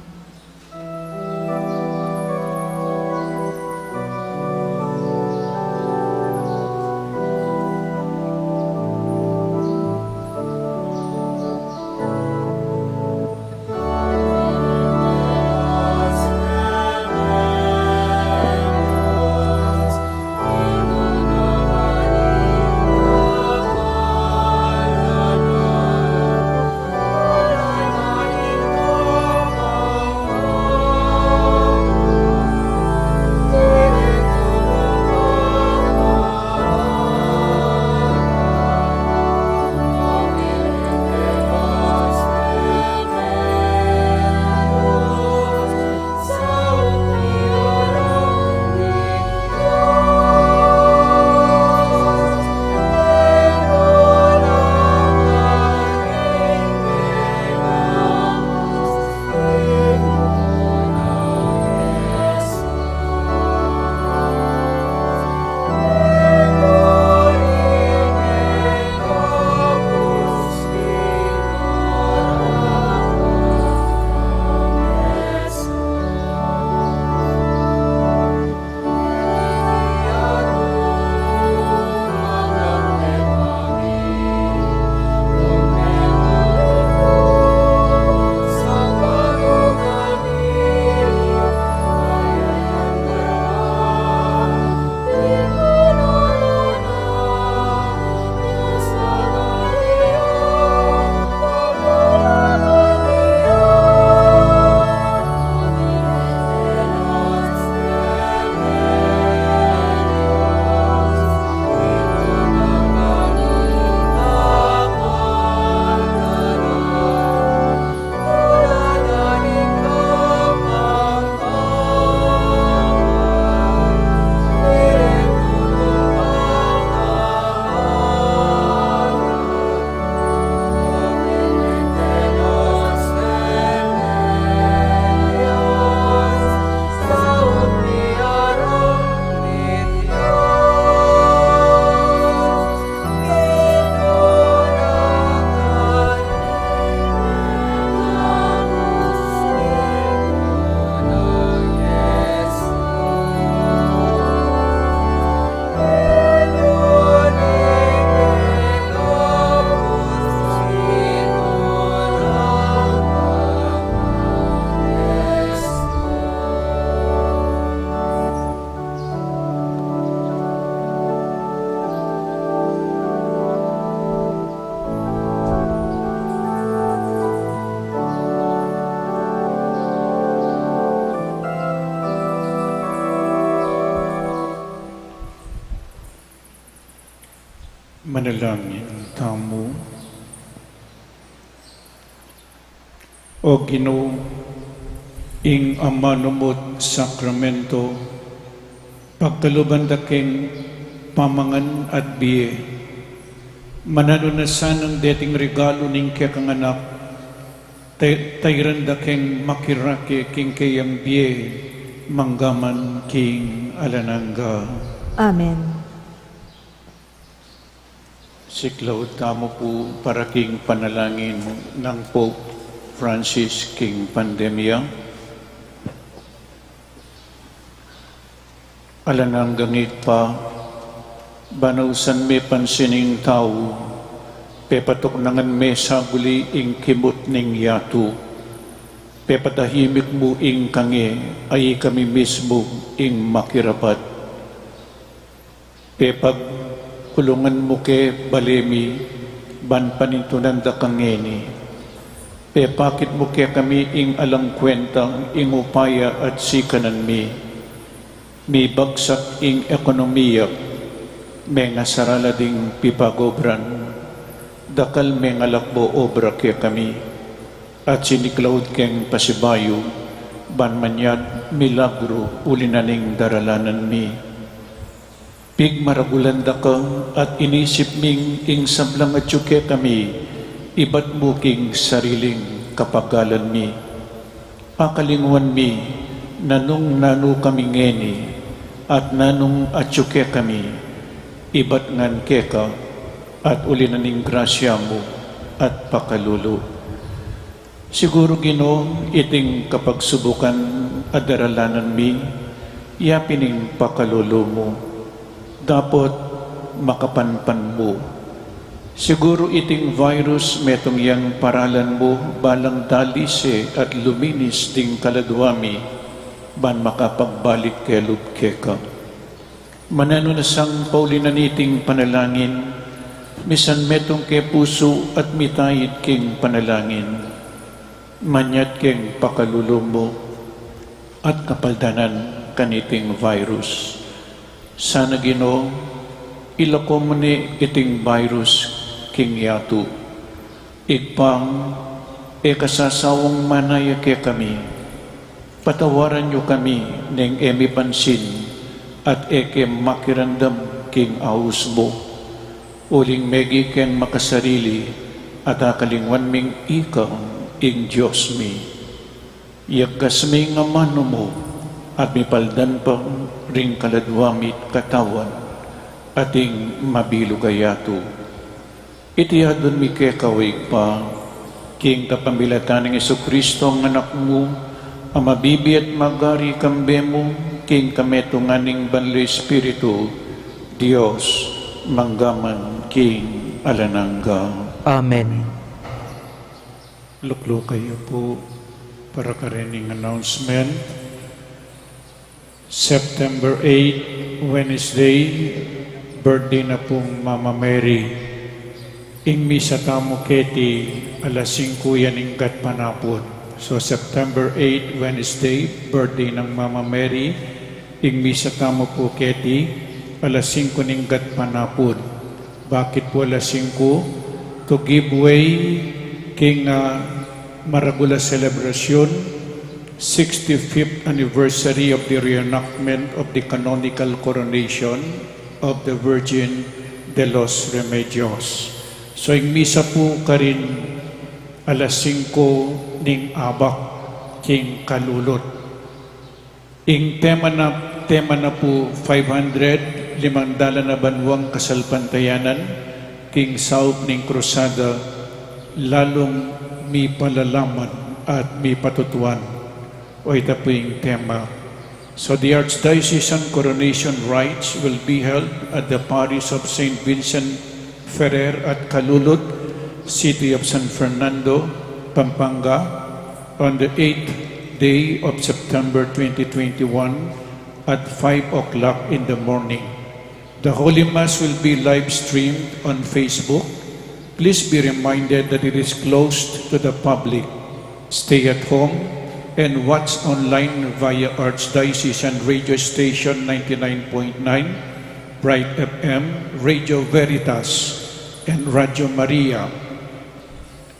Manalangin tamu. O Ginu, ing amanu mung sakramento, pagkaluban da keng pamangan at bie. Mananu na sanang deting regalu ning kekang anak, tay-, tairan da keng makirake king keyang bie, manggaman king alang angga. Amen. Siklaud tamu pu para king panalangin nang Pope Francis king pandemya. Alang anggang Ibpa, ban ausan me pansin ing tau, pepatuknangan me saguli ing kimut ning yatu, pepatahimik mu ing kange, a ikami mismu ing makirapat. Pepagkulungan mu ke bale mi, ban panintunan da kang ngeni. Pepakit mu kekami ing alang kwenta ing upaya at sikanan mi. Mibagsak ing ekonomiya, mengasarala ding pipagobran, dakal mengalakbo obra kekami, at siniklaud keng pasibayu, ban manyad milagru uli na ning daralanan mi. Pigmaragulan da ka at inisip ming ing sablang atyu kekami, ibat mu king sariling kapagalan mi. Akalingwan mi na nung nanu kami ngeni at nanung atyu kekami, ibat ngan keka, at uli na ning grasya mu at pakalulu. Siguru, Ginu, iting kapagsubukan a daralanan mi, ya pin ing pakalulu mu, dapot makapanpan mu. Siguru iting virus metung yang paralan mu balang dalise at luminis ding kaladua mi, ban makapagbalik kelub keka. Mananu na sang pauli na niting panalangin, misan metung ke pusu at mitaid king panalangin, manyat keng pakalulu mu at kapaldanan kaniting virus. Sana, Ginu, ilako mu ne iting virus king yatu. Ibpa, e ka sasawang manaya kekami. Patawaran yu kami neng e mi pansin at e ke makiramdam king aus mu. Uling megi keng makasarili at akalingwan ming ika ing Dios mi. Yagkas me ing amanu mu at mipaldan pa ring kaladua mi't katawan at ing mabilug a yatu. Iti adwan mi keka, O Ibpa, king kapamilatan nang Jesucristo a Anak mu, a mabibie at magari kambe mu king kametungan ning Banal a Espiritu, Dios, mangga man king alang angga. Amen. Lukluk kayu pu para karening announcement. September eight, Wednesday, birthday na pung Mama Mary. Ing misa tamu keti alas singku ya ning gatpanapud. So, September eight, Wednesday, birthday nang Mama Mary. Ing misa tamu pu keti alas singku ning gatpanapud. Bakit pu alas singku? To give way king, ah, maragul a selebrasyun, sixty-fifth anniversary of the reenactment of the canonical coronation of the Virgin de los Remedios. So, ing misa pu karin alas singku ning abak king kalulut. Ing tema na, tema na pu five hundred, limang dalan a banuang kasalpantayanan, king saup ning Krusada, lalung mipalalaman at mipatutuan. O ita pu ing tema. So the Archdiocesan coronation rites will be held at the parish of Saint Vincent Ferrer at Calulut, City of San Fernando, Pampanga, on the eighth day of September twenty twenty-one at five o'clock in the morning. The Holy Mass will be live streamed on Facebook. Please be reminded that it is closed to the public. Stay at home and watch online via Archdiocesan radio station ninety-nine point nine, Bright F M, Radio Veritas, and Radio Maria,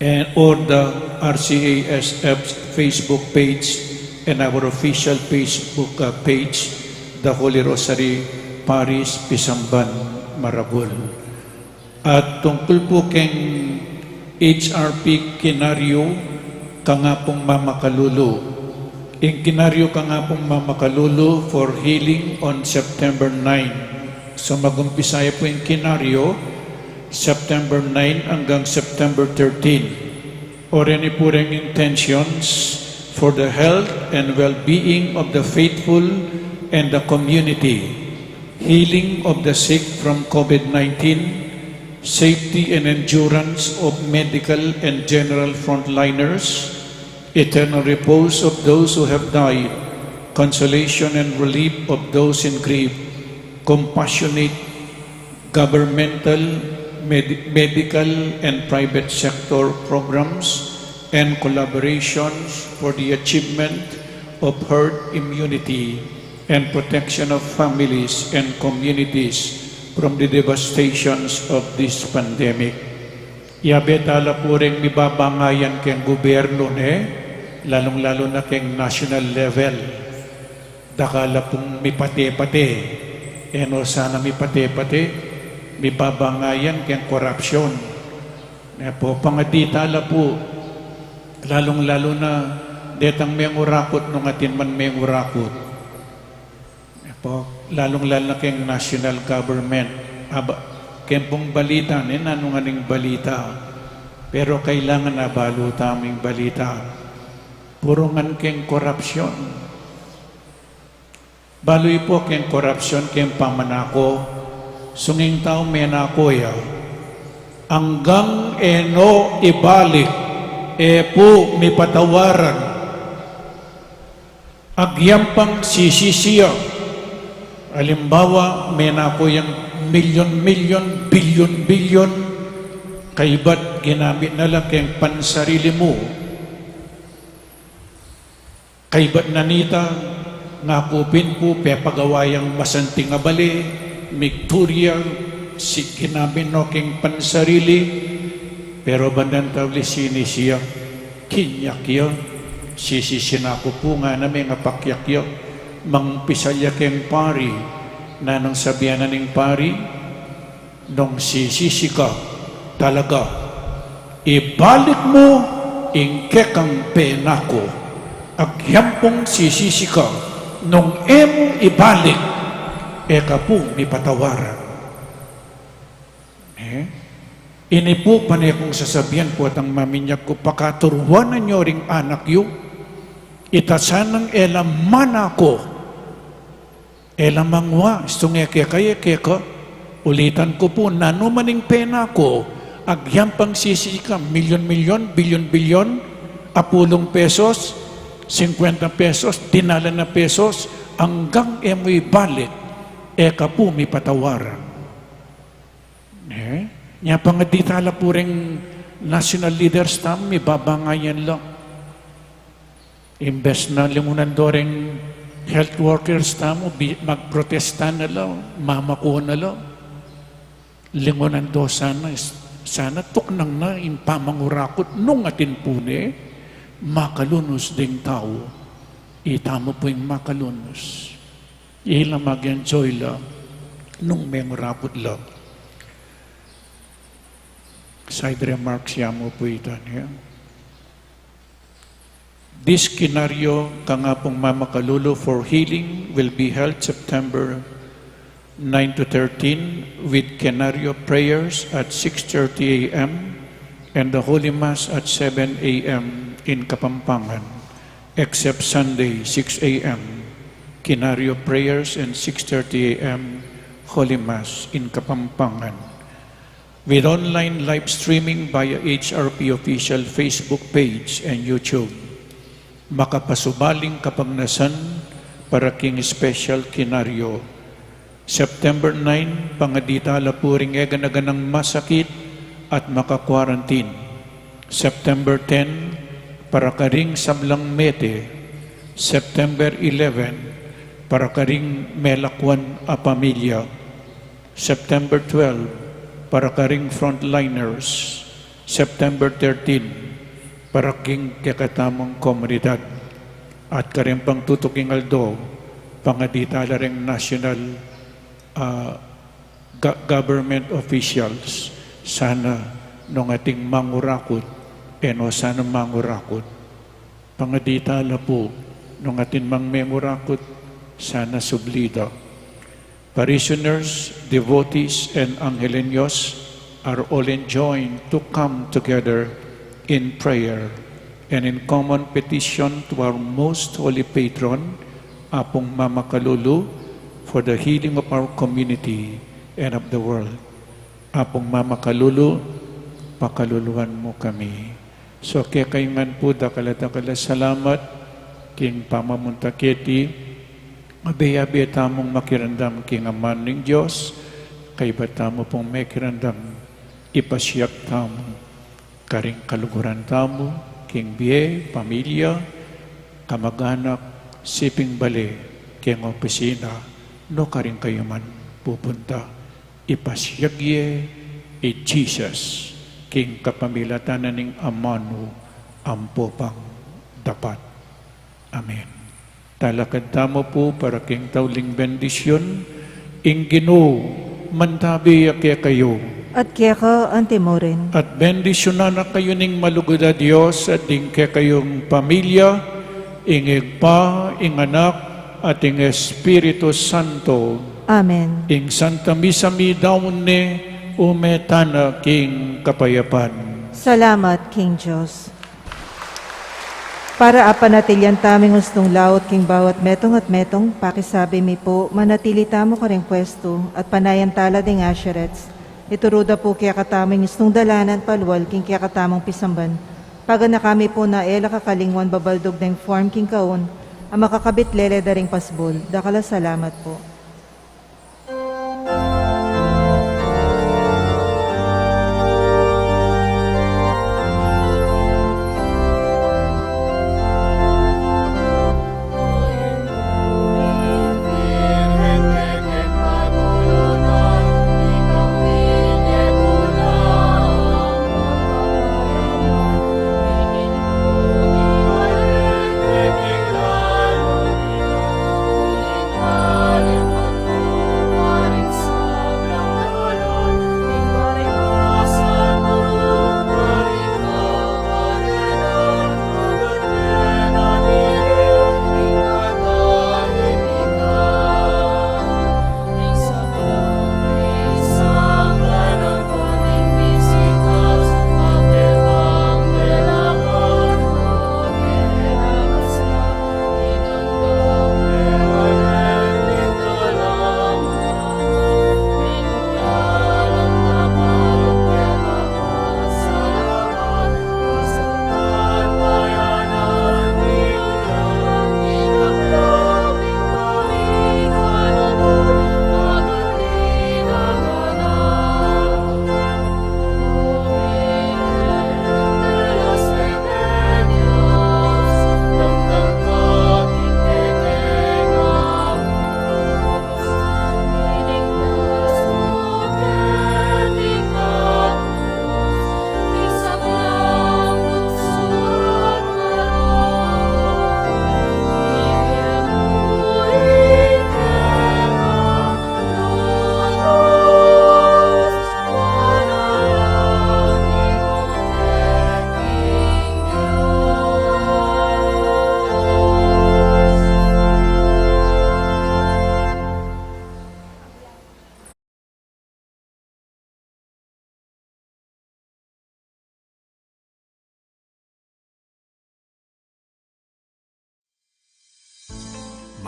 and, or the R C A S F's Facebook page and our official Facebook, uh, page, The Holy Rosary Parish, Pisamban, Marabul. At tungkul pu keng H R P kinaryu kang Apung Mama Kalulu. Ing kinaryu kang Apung Mama Kalulu for healing on September nine. So, mag-umpisa ya pu ing kinaryu September nine anggang September thirteen. Oreni pu reng intentions for the health and well-being of the faithful and the community, healing of the sick from COVID nineteen, safety and endurance of medical and general frontliners, eternal repose of those who have died, consolation and relief of those in grief, compassionate governmental, med-, medical, and private sector programs and collaborations for the achievement of herd immunity and protection of families and communities from the devastations of this pandemic. Yabe tala pu reng mibabangayan keng gubernu, ne, lalung-lalu na keng national level. Dakal la pung mipate-pate. E no sana mipate-pate, mibaba ngan keng korapsyon. E pu, pangadi tala pu, lalung-lalu na detang mengurakut nung atin man mengurakut. E pu, lalung-lalu na keng national government. Aba, keng pung balita, ne, nanu ngan ing balita. Pero kailangan abalu tamu ing balita. Puru ngan keng korapsyon. Balu yu pu keng korapsyon keng pamanako, sung ing tau menako ya. Anggang e no ibalik, e pu mipatawaran. Agyang pang sisisi ya. Alimbawa, menako yang milyon-milyon, bilyon-bilyon, kaybat ginamit na la keng pansarili mu. Kaybat na nita, ngaku pin pu pepagawa yang masanting a bale, migtur ya, si ginamit no keng pansarili, pero bandang tauli sinisi ya, kinyak ya, sisisi na ku pu ngana, mengapakyak ya, mangumpisal ya keng pari, nanung sabian na ning pari, nung sisisi ka talaga, ibalik mu ing kekang penako. Agyang pung sisisi ka, nung e mu ibalik, e ka pu mipatawaran. E? Ini pu pane kung sasabian pu at ang maminyag ku, pakaturuan na nyo ring anak yu, ita sanang e la manako. E la mangwa, istung e keka, e keka. Ulitan ku pu, nanu man ing penako, agyang pang sisisi ka, milyon-milyon, bilyon-bilyon, apulung pesos, singkwenta pesos, dinalan a pesos, anggang e mu ibalik, e ka pu mipatawaran. E? Nya pangadi tala pu ring national leaders tamu, mibaba ngan la. Imbes na lingunan do ring health workers tamu, bi-, magprotesta na la, mamako na la. Lingunan do sana, sana tuknang na ing pamangurakut nung atin pu ne, makalunus ding tau. Itamu pu ing makalunus. Ila mag-enjoy la nung mengurakut la. Side remarks ya mu pu ita, ne? This Kinaryo kang Apung Mamakalulu for healing will be held September nine to thirteen with Kinaryo prayers at six thirty A M and the Holy Mass at seven A M in Kapampangan, except Sunday, six A M, Kinaryo prayers and six thirty A M Holy Mass in Kapampangan. With online live streaming via H R P official Facebook page and YouTube. Makapasubaling kapagnasan para king special Kinaryo. September nine, pangadi tala pu ring e gana-ganang masakit at maka-quarantine. September ten, para karing sablang mete. September eleven, para karing melakwan a pamilya. September twelve, para karing frontliners. September thirteen, para king kekatamung komunidad. At karing pang tutuking aldo, pangadi tala ring national, ah, ga-, government officials, sana nung ating mangurakut, e no sana mangurakut. Pangadi tala pu, nung atin mang mengurakut, sana subli da. Parishioners, devotees, and Angeleños are all enjoined to come together in prayer and in common petition to our most holy patron, Apung Mama Kalulu, for the healing of our community and of the world. Apung Mama Kalulu, pakaluluan mu kami. So, kekayu ngan pu, dakal a dakal a salamat king pamamunta keti. Abe-abe tamung makiramdam king amanu ning Dios, kaybat tamu pung mekiramdam, ipasiag tamu karing kaluguran tamu, king bie, pamilya, kamag-anak, siping bale, keng opisina, no karing kayu man pupunta. Ipasiag ye i Jesus king kapamilatan na ning amanu ampo pang dapat. Amen. Talakad tamu pu para king tauling bendisyun, Ing Ginu mantabi ya kekayu. At keka antimurin. At bendisyunan na kayu ning malugud a Dios at ding kekayung pamilya, ing Ibpa, ing Anak, at ing Espiritu Santo. Amen. Ing Santa Misa midaun ne, ume tana king kapayapan. Salamat king Dios. Para apanatilian taming ustung laut king bawat metung at metung, pakisabi mi pu, manatili tamu karing pwestu at panayan tala ding usherettes. Ituru da pu kekatamu ing ustung dalanan palual king kekatamung pisamban. Paganaka mi pu na e la kakalingwan babaldug deng form king kaun a makakabit lele da ring pasbul. Dakal a salamat pu.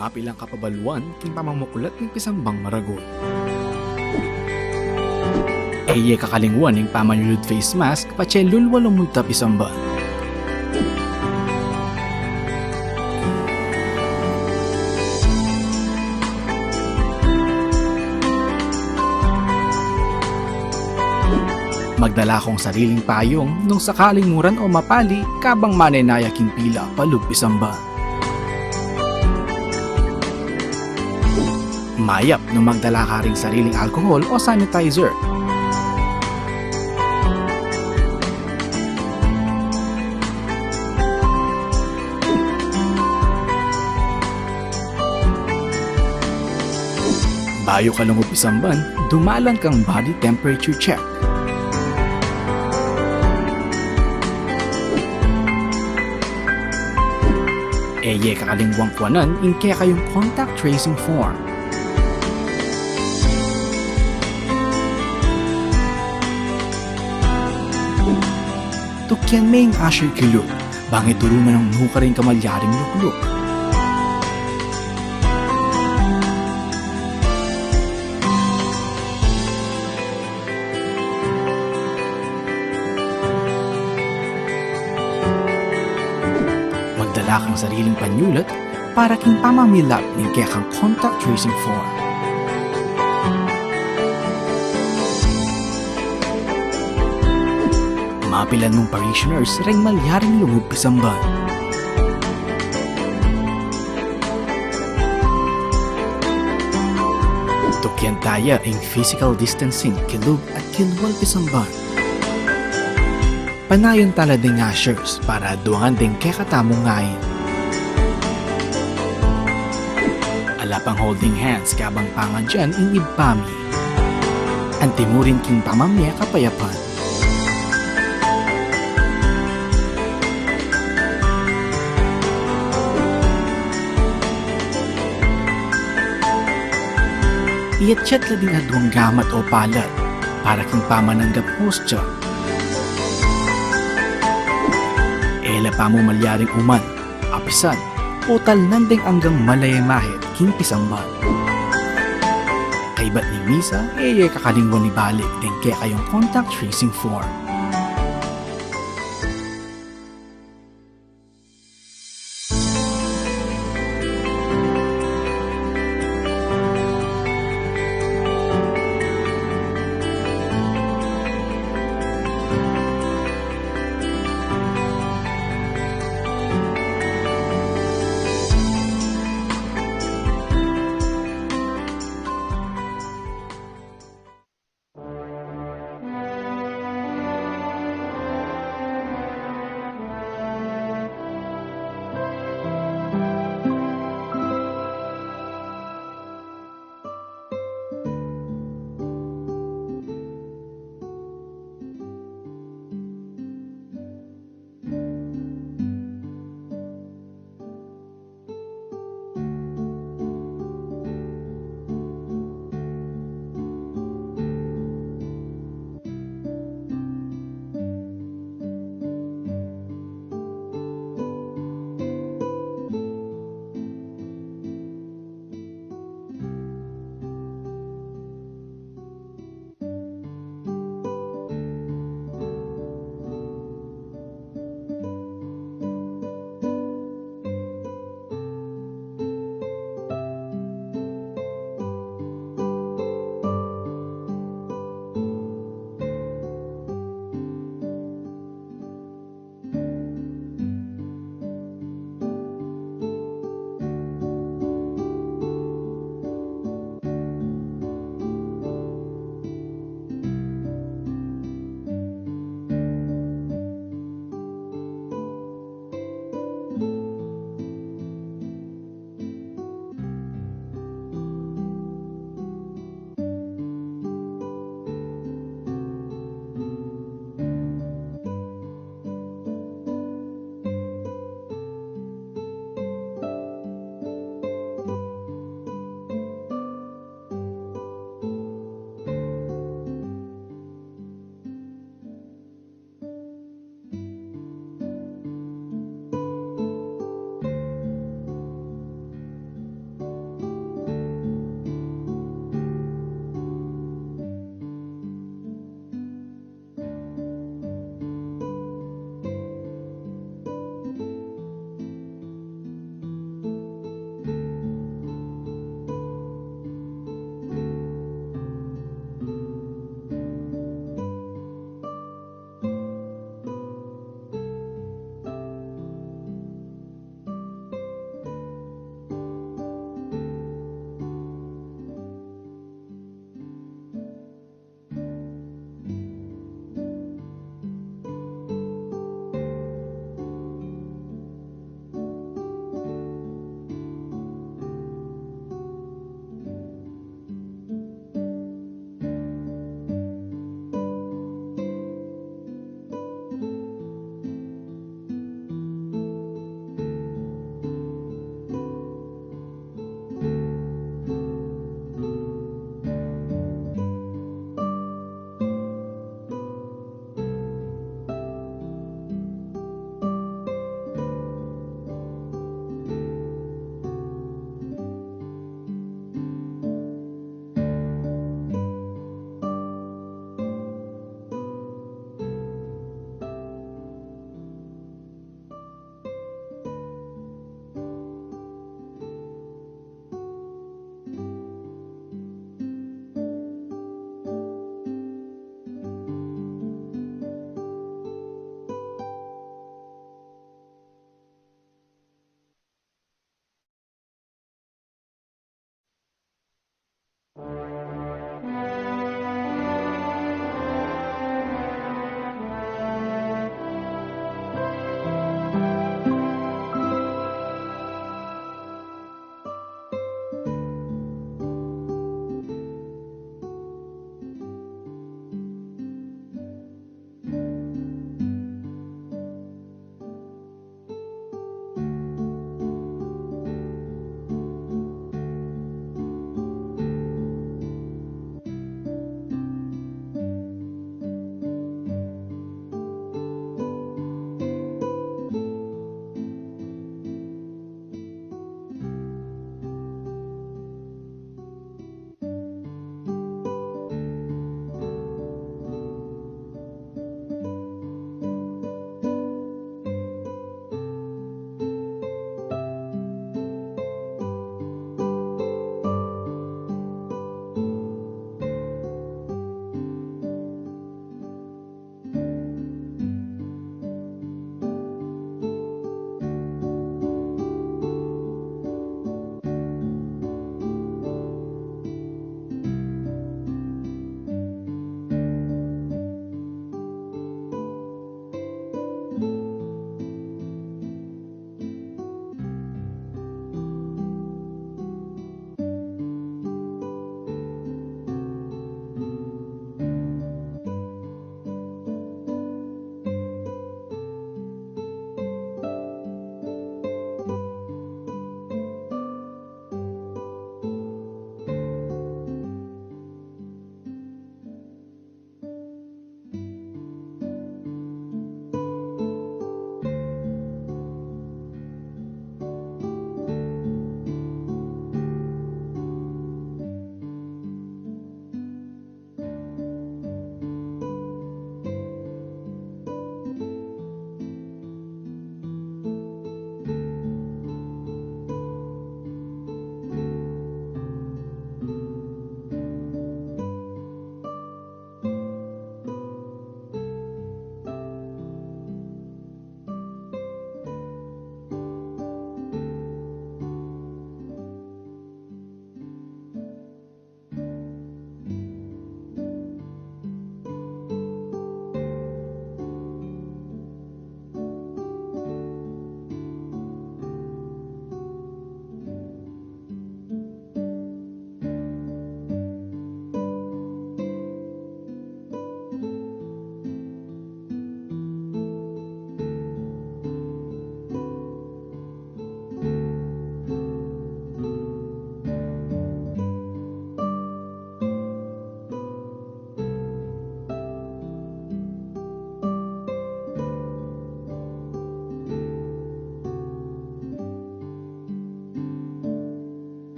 Mapilan kapabaluan king pamamuklat ning pisambang maragul. E ye kakalingwan ing pamanyulud face mask patse lulwa lumunta pisamban. Magdala kong sariling payung nung sakaling muran o mapali kabang manenaya king pila palub pisamban. Mayap nung magdala ka ring sariling alcohol o sanitizer. Bayu ka lungub pisamban, dumalan kang body temperature check. E ye kakalingwang kuanan ing kekayung contact tracing form. Tukian me ing usher kilub, bang ituru na nung nukarin kamalyaring lukluk. Magdala kang sariling panyulat para king pamamilap ning kekang contact tracing form. Mapilan mung parishioners reng malyaring lungub pisamban. Tukian taya ing physical distancing kilub at kilwal pisamban. Panayan tala ding ushers para aduangan ding kekatamung ngain. Ala pang holding hands kabang pangadyan ing ibpa mi. Antimurin king pamamye kapayapan. Iyatsyat la ding aduang gamat o palad para king pamananggap hostya. E la pamumalyaring uman, apisan, o talnan deng anggang malayamahit king pisamban. Kaybat ning misa, e ye kakalingwan ibalik deng kekayung contact tracing form.